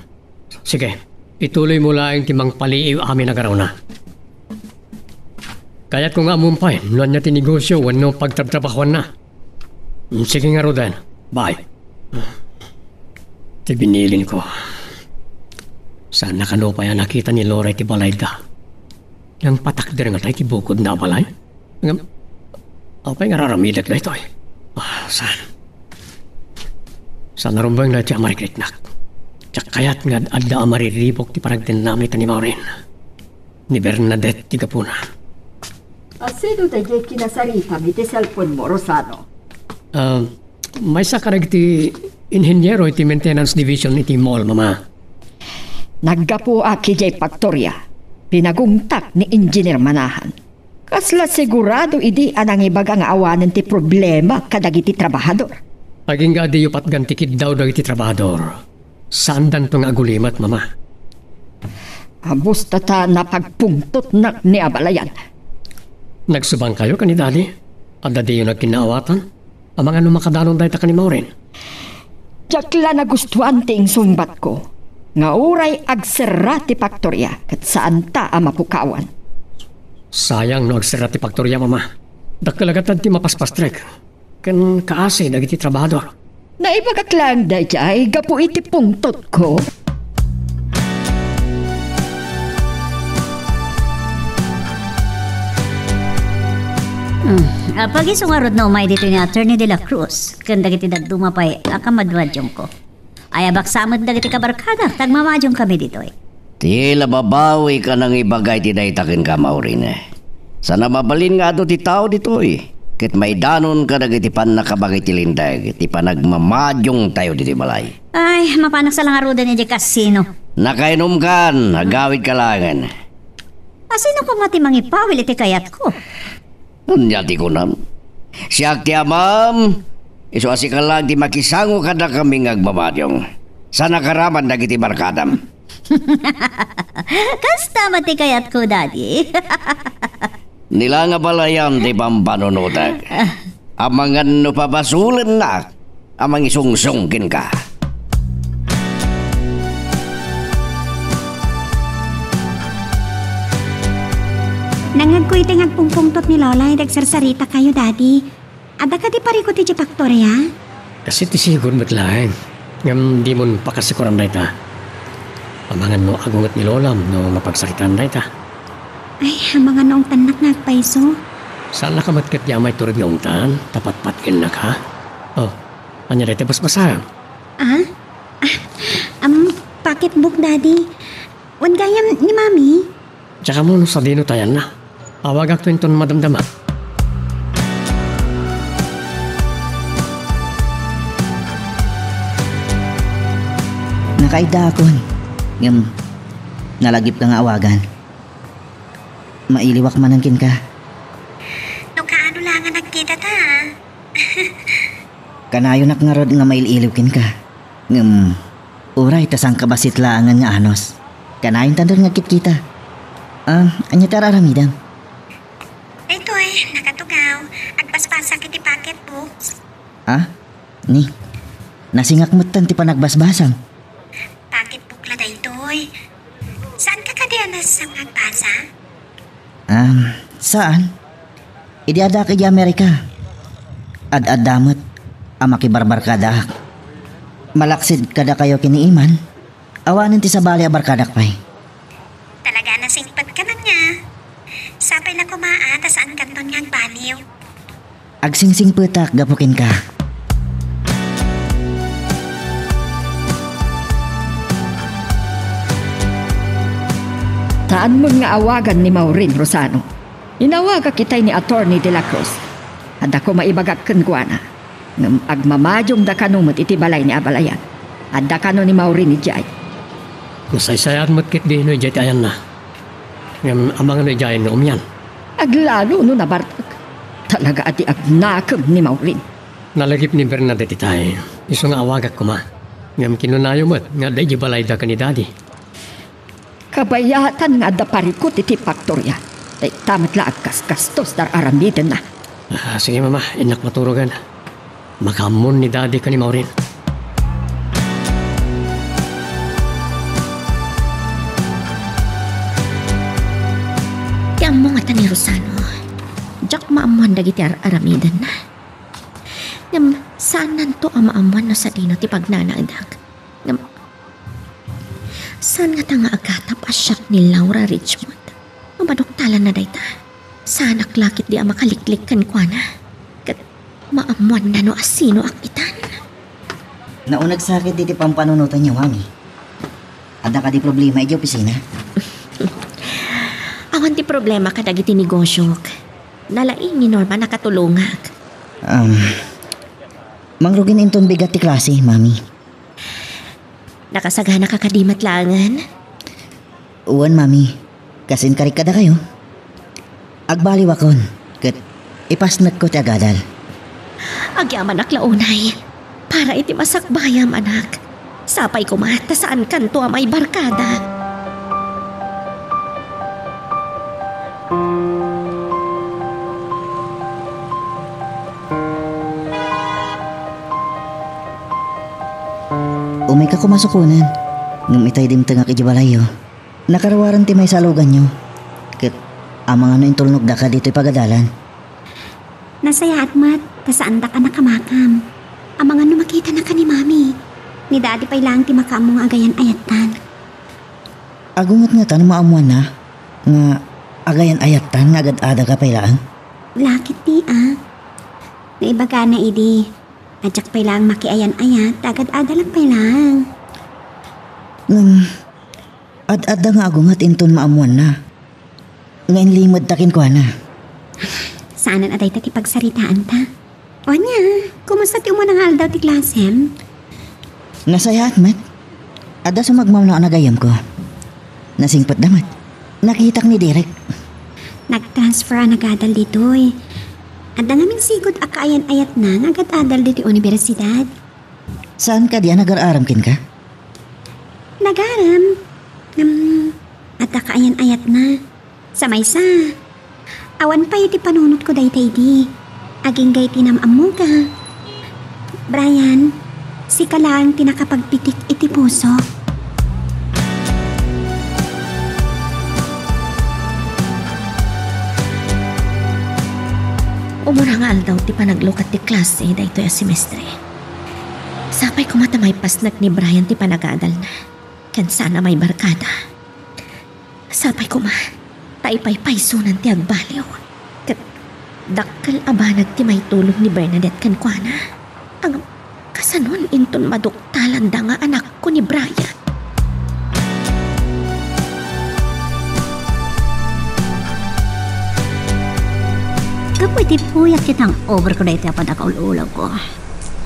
Sige, ituloymo laeng ti mangpaliiw amin a garauna. Kayatko nga ammom pay no ania ti negosio wenno pagtrabtrabahoanna. Sige ngaruden, bye. Ti binilinko, saanna kano pay a nakita ni Laura iti balayda. Nangpatakder ngata iti bukodna a balay? Ngem, apay nga ar-aramidek daytoy? Ah, saan? Saan a rumbeng daytoy a marikriknak. Diak kayat nga ad-adda a mariribuk ti panagdennami ken ni Maureen. Ni Bernadette ti gapuna. Asino daydiay kinasaritam iti cellphone mo, Rosano? Ah, maysa kadagiti inheniero iti maintenance division iti mall, Mama. Naggapuak idiay faktoria. Pinagungtak ni Engineer Manahan. Kasla sigurado idi a nangibaga nga awanen ti problema kadagiti trabahador. Agingga a diyo patgan ti kiddaw dagiti trabahador, saandanto nga agulimek, Mama. Abusta ta napagpungtotnak ni abalayan. Nagsubangkayo ken ni Daddy? Adda diyo nagkinnaawatan? Amangan no makadanon dayta ken ni Maureen? Diak la nagustuan ti insungbatko, nga uray agserra ti faktoria ket saanta a mapukawan. Sayang no agserra ti faktoria, Mama. Dakkel a gatad ti mapaspastrek ken kaasi dagiti trabahador. Naibagak laeng daydiay gapu iti pungtotko. Hmm. Apag-isu ngarud no umay ditoy ni Attorney De La Cruz ken dagiti dadduma pay a kamadmadiongko. Ayabak sa met dagiti kabarkada, tagmamadiongkami ditoy. Ti lababawik a nangibaga iti dayta kenka, Maureen. Saan a mabalin nga adu ti tao ditoy, ket maidanon kadagiti pannakabag iti linteg ti panagmamadiongtayo ditoy balay. Ay, mapanak sa langaruden idiay kasino. Nakainomkan, agawidka laengen. A, sino koma ti mangipawil iti kayatko? Ania ti kunam? Siak ti amam, isu a sika laeng ti makisango kadakami nga agmamadiong. Saan a karaman dagiti barkadam. Kasta met ti kayatko, Daddy. Ni la nga balayan ti pampanunotek. Amangan no pabasolennak a mangisungsong kenka. Nangngegko iti nga agpungpungtot ni Lola idi agsarsarita kayo, Daddy. Adda kadi parikut idiay faktoria? Kas iti sigud met laeng, ngem dimon pakasikoran dayta. Amangan no agunget ni Lolam no mapagsaritaan dayta. Ay, amangan no ungtannak nga agpayso. Saannaka met ketdi a maitured nga ungtan, ta patpatgennaka. Oh, ania dayta basbasaem? Ah? Ah, um, pocketbook, Daddy. Wen gayam ni Mami? Diak ammo no sadino ti ayanna. Awagakto inton madamdama. Nakaiddaakon, ngem nalagipka nga awagan. Mailiwak manen kenka. No kaano la nga nagkitata, a? Kanayonak ngarud nga mail-iliw kenka. Ngem, uray ta sangkabassit laengen nga anus. Kanayontanton nga agkitkita. Ah, ania ti ar-aramidem? Daytoy, nakatugaw. Agbasbasak iti pocketbooks. Ah? Ni, nasingak metten ti panagbasbasam. Pocketbook la daytoy. Saanka kadi a nasango nga agbasa? Um, saan? Idi addaak idiay Amerika, ad-adda met a makibarbarkadaak. Malaksid kadakayo ken ni Iman, awanen ti sabali a barkadak pay. Talaga a nasingpetka man nga. Sapay la koma a ta saankanton nga agbaliw. Agsingsingpetak gapu kenka. Saanmon nga awagan ni Maureen, Rosano. Inawagak itay ni Attorney De La Cruz. Adda koma ibagak kenkuana. Ngem agmamadiongda kano met iti balay ni abalayan. Adda kano ni Maureen idiay. Nasaysayaan met ketdi no idiay ti ayanna. Ngem amangan no idiayen nga umian. Aglalo no nabartek. Talaga a di agnakem ni Maureen. Nalagip ni Bernadette itay. Isu nga awagak koma. Ngem kinunayo met nga adda idiay balayda ken ni Daddy. Kabayatan nga adda parikut iti faktoria. Dayta met la agkasgastos ti ar-aramidenna. Ah, sige, Mama, innak maturogen. Makaammon ni Daddy ken ni Maureen. Ti ammo ngata ni Rosano, diak maammoan dagiti ar-aramidenna. Ngem, saannanto a maammoan no sadino ti pagnanaedak. Ngem, saan ngata nga agatap a siak ni Laura Richmond no maduktalanna dayta? Saanak la ketdi a makaliklik kenkuana. Ket maammoanna no asinoak itan. Nauneg sa ketdi ti pampanunotanyo, Mami. Adda kadi problema idiay opisina? Awan ti problema kadagiti negosiok. Nalaing ni Norma nakatulongak. Um, mangrugin inton bigat ti klase, Mami. Nakasaganaka kadi met laengen? Wen, Mami. Kas inkarik kadakayo, agbaliwakon, ket ipasnekko ti agadal. Agyamanak la unay para iti masakbayam, anak. Sapay koma ta saankanto a maibarkada. Umayka koma sukonen, ngem itay dimtengak iti balayyo. Nakaruaren ti maysa a luganyo. Ket amangan no intulnogdaka ditoy pagadalan. Nasayaat met ta saandak a nakamakam. Amangan no makitanaka ni Mami. Ni Daddy pay laeng ti makaammo nga agayan-ayattan. Agunget ngata no maammoanna nga agayan-ayattan nga agad-adalka pay laeng? Lakit ti a. Naibagana idi, a diak pay laeng makiayan-ayat, ta agad-adalak pay laeng. Ngem, ad-adda nga agunget inton maammoanna nga inlimedta kenkuana. Saanen a dayta ti pagsaritaanta. Ania, kumusta ti umuna nga aldaw ti klasem? Nasayaat met. Adda sumagmamano a nagayyemko. Nasingpetda met. Nakitak ni Derek. Nagtransfer a nagadal ditoy. Adda ngamin sigud a kaayan-ayatna nga agad-adal ditoy universidad. Saan kadi a nagar-aram kenka? Nagaram. Ngem, adda kaayan-ayatna. Sa maysa, awan pay iti panunotko dayta idi. Agingga iti nam-ammoka. Brian, sika laeng ti nakapagpitik iti puso. Umuna nga aldaw ti panaglukat ti klase daytoy a semestre. Sapay koma ta maipasnek ni Brian ti panagadalna, ken saan a maibarkada. Sapay koma ta ipaypaysonan ti agbaliw. Ket dakkel a banag ti maitulod ni Bernadette kenkuana. Ngem, kasanon inton maduktalanda nga anakko ni Brian? Gapu iti puyat ket hangover ko daytoy a pannakaul-ulawko.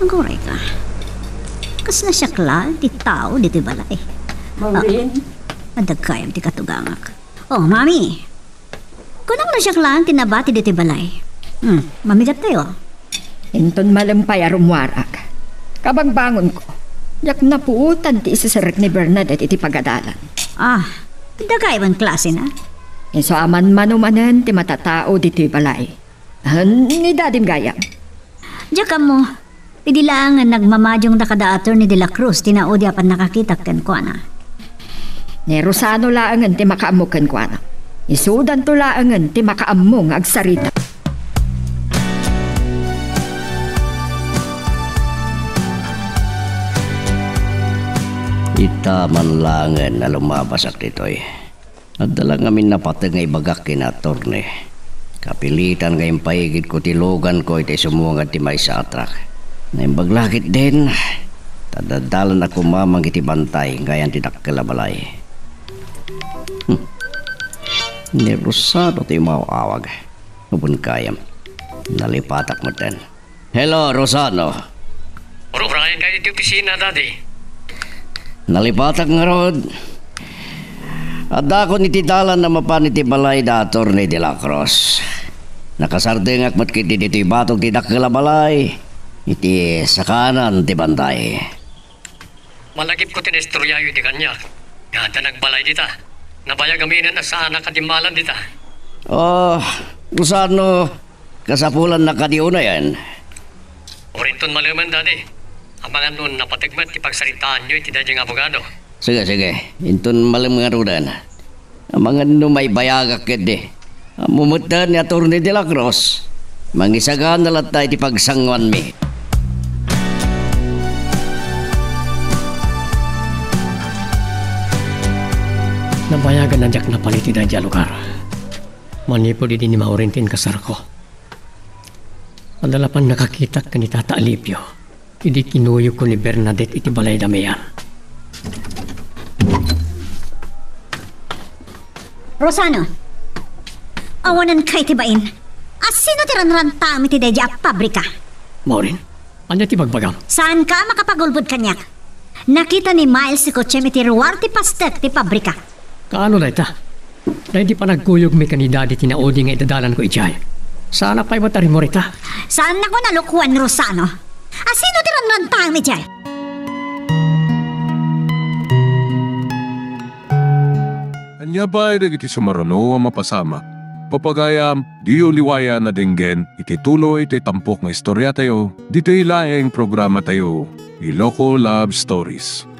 Aguray ka. Kasla siak laeng ti tao ditoy balay. Maureen? Ah, adda gayam ti katugangak. Oh, Mami. Kunam no siak laeng ti nabati ditoy balay. Hmm, mamigattayo. Inton malem pay a rummuarak, kabangbangonko, diak napuotan ti isiserrek ni Bernadette iti pagadalan. Ah, adda gayam a klasena. Isu a manmano manen ti matatao ditoy balay. Ah, ni Dadim gayam. Diak ammo. Idi laengen nagmamadiongda kada Attorney de la Cruz ti naudi a pannakakitak kenkuana. Ni Rosano laengen ti makaammo kenkuana. Isudanto laengen ti makaammo nga agsarita. Ita man laengen a lumabasak ditoy. Adda la ngamin napateg nga ibagak ken attorney. Kapilitan nga impaigidko ti luganko iti sumungad ti maysa a truck. Naimbag la ketdin, ta daddalana koma mangited ti bantay gayan ti dakkel a balay. Hmm. Ni Rosano ti umaw-awag. Awan gayam. Nalipatak metten. Hello, Rosano. Ur-urayan kayo iti opisina, Daddy. Nalipatak ngarud. Addakon iti dalan a mapan iti balay da Attorney de la Cruz. Nakasardengak met ketdi ditoy batog ti dakkel a balay iti sakanan ti bantay. Malagipko ti naistoryayo idi kaniak nga adda nagbalay dita. Nabayag aminen a saanak a dimmalan dita. Oh, Rosano, kasapulanna kadi unayen? Uray inton malemen, Daddy. Amangan no napateg met ti pagsaritaanyo iti daydiay nga abogado. Sige, sige. Inton malem ngaruden. Amangan no maibayagak ketdi. Ammo metten ni Attorney de la Cruz. Mangisagana latta iti pagsanguanmi. Nabayagan a diak napan iti daydiay a lugar. Manipud idi ni Maureen ti inkasarko. Adda la pannakakitak ken ni Tata Alipio idi kinuyogko ni Bernadette iti balay da Mian. Rosano, awanenka iti bain. A sino ti ranrantaem iti daydiay a pabrika? Maureen, ania ti bagbagam? Saanka a makapagulbod kaniak. Nakita ni Miles ti kotsem iti ruar ti pastek ti pabrika. Kaano dayta? Daydi panagkuyogmi ken ni Daddy ti naudi nga idadalanko idiay. Saan a pay met a rimmuar ita. Saannakon a lokoen, Rosano. A sino ti ranrantangmi idiay? Ania pay dagiti sumaruno a mapasamak? Papagayam, diyo liwayan a denggen iti tuloy ti tampok nga istoriatayo ditoy laeng programatayo, Iloko Love Stories.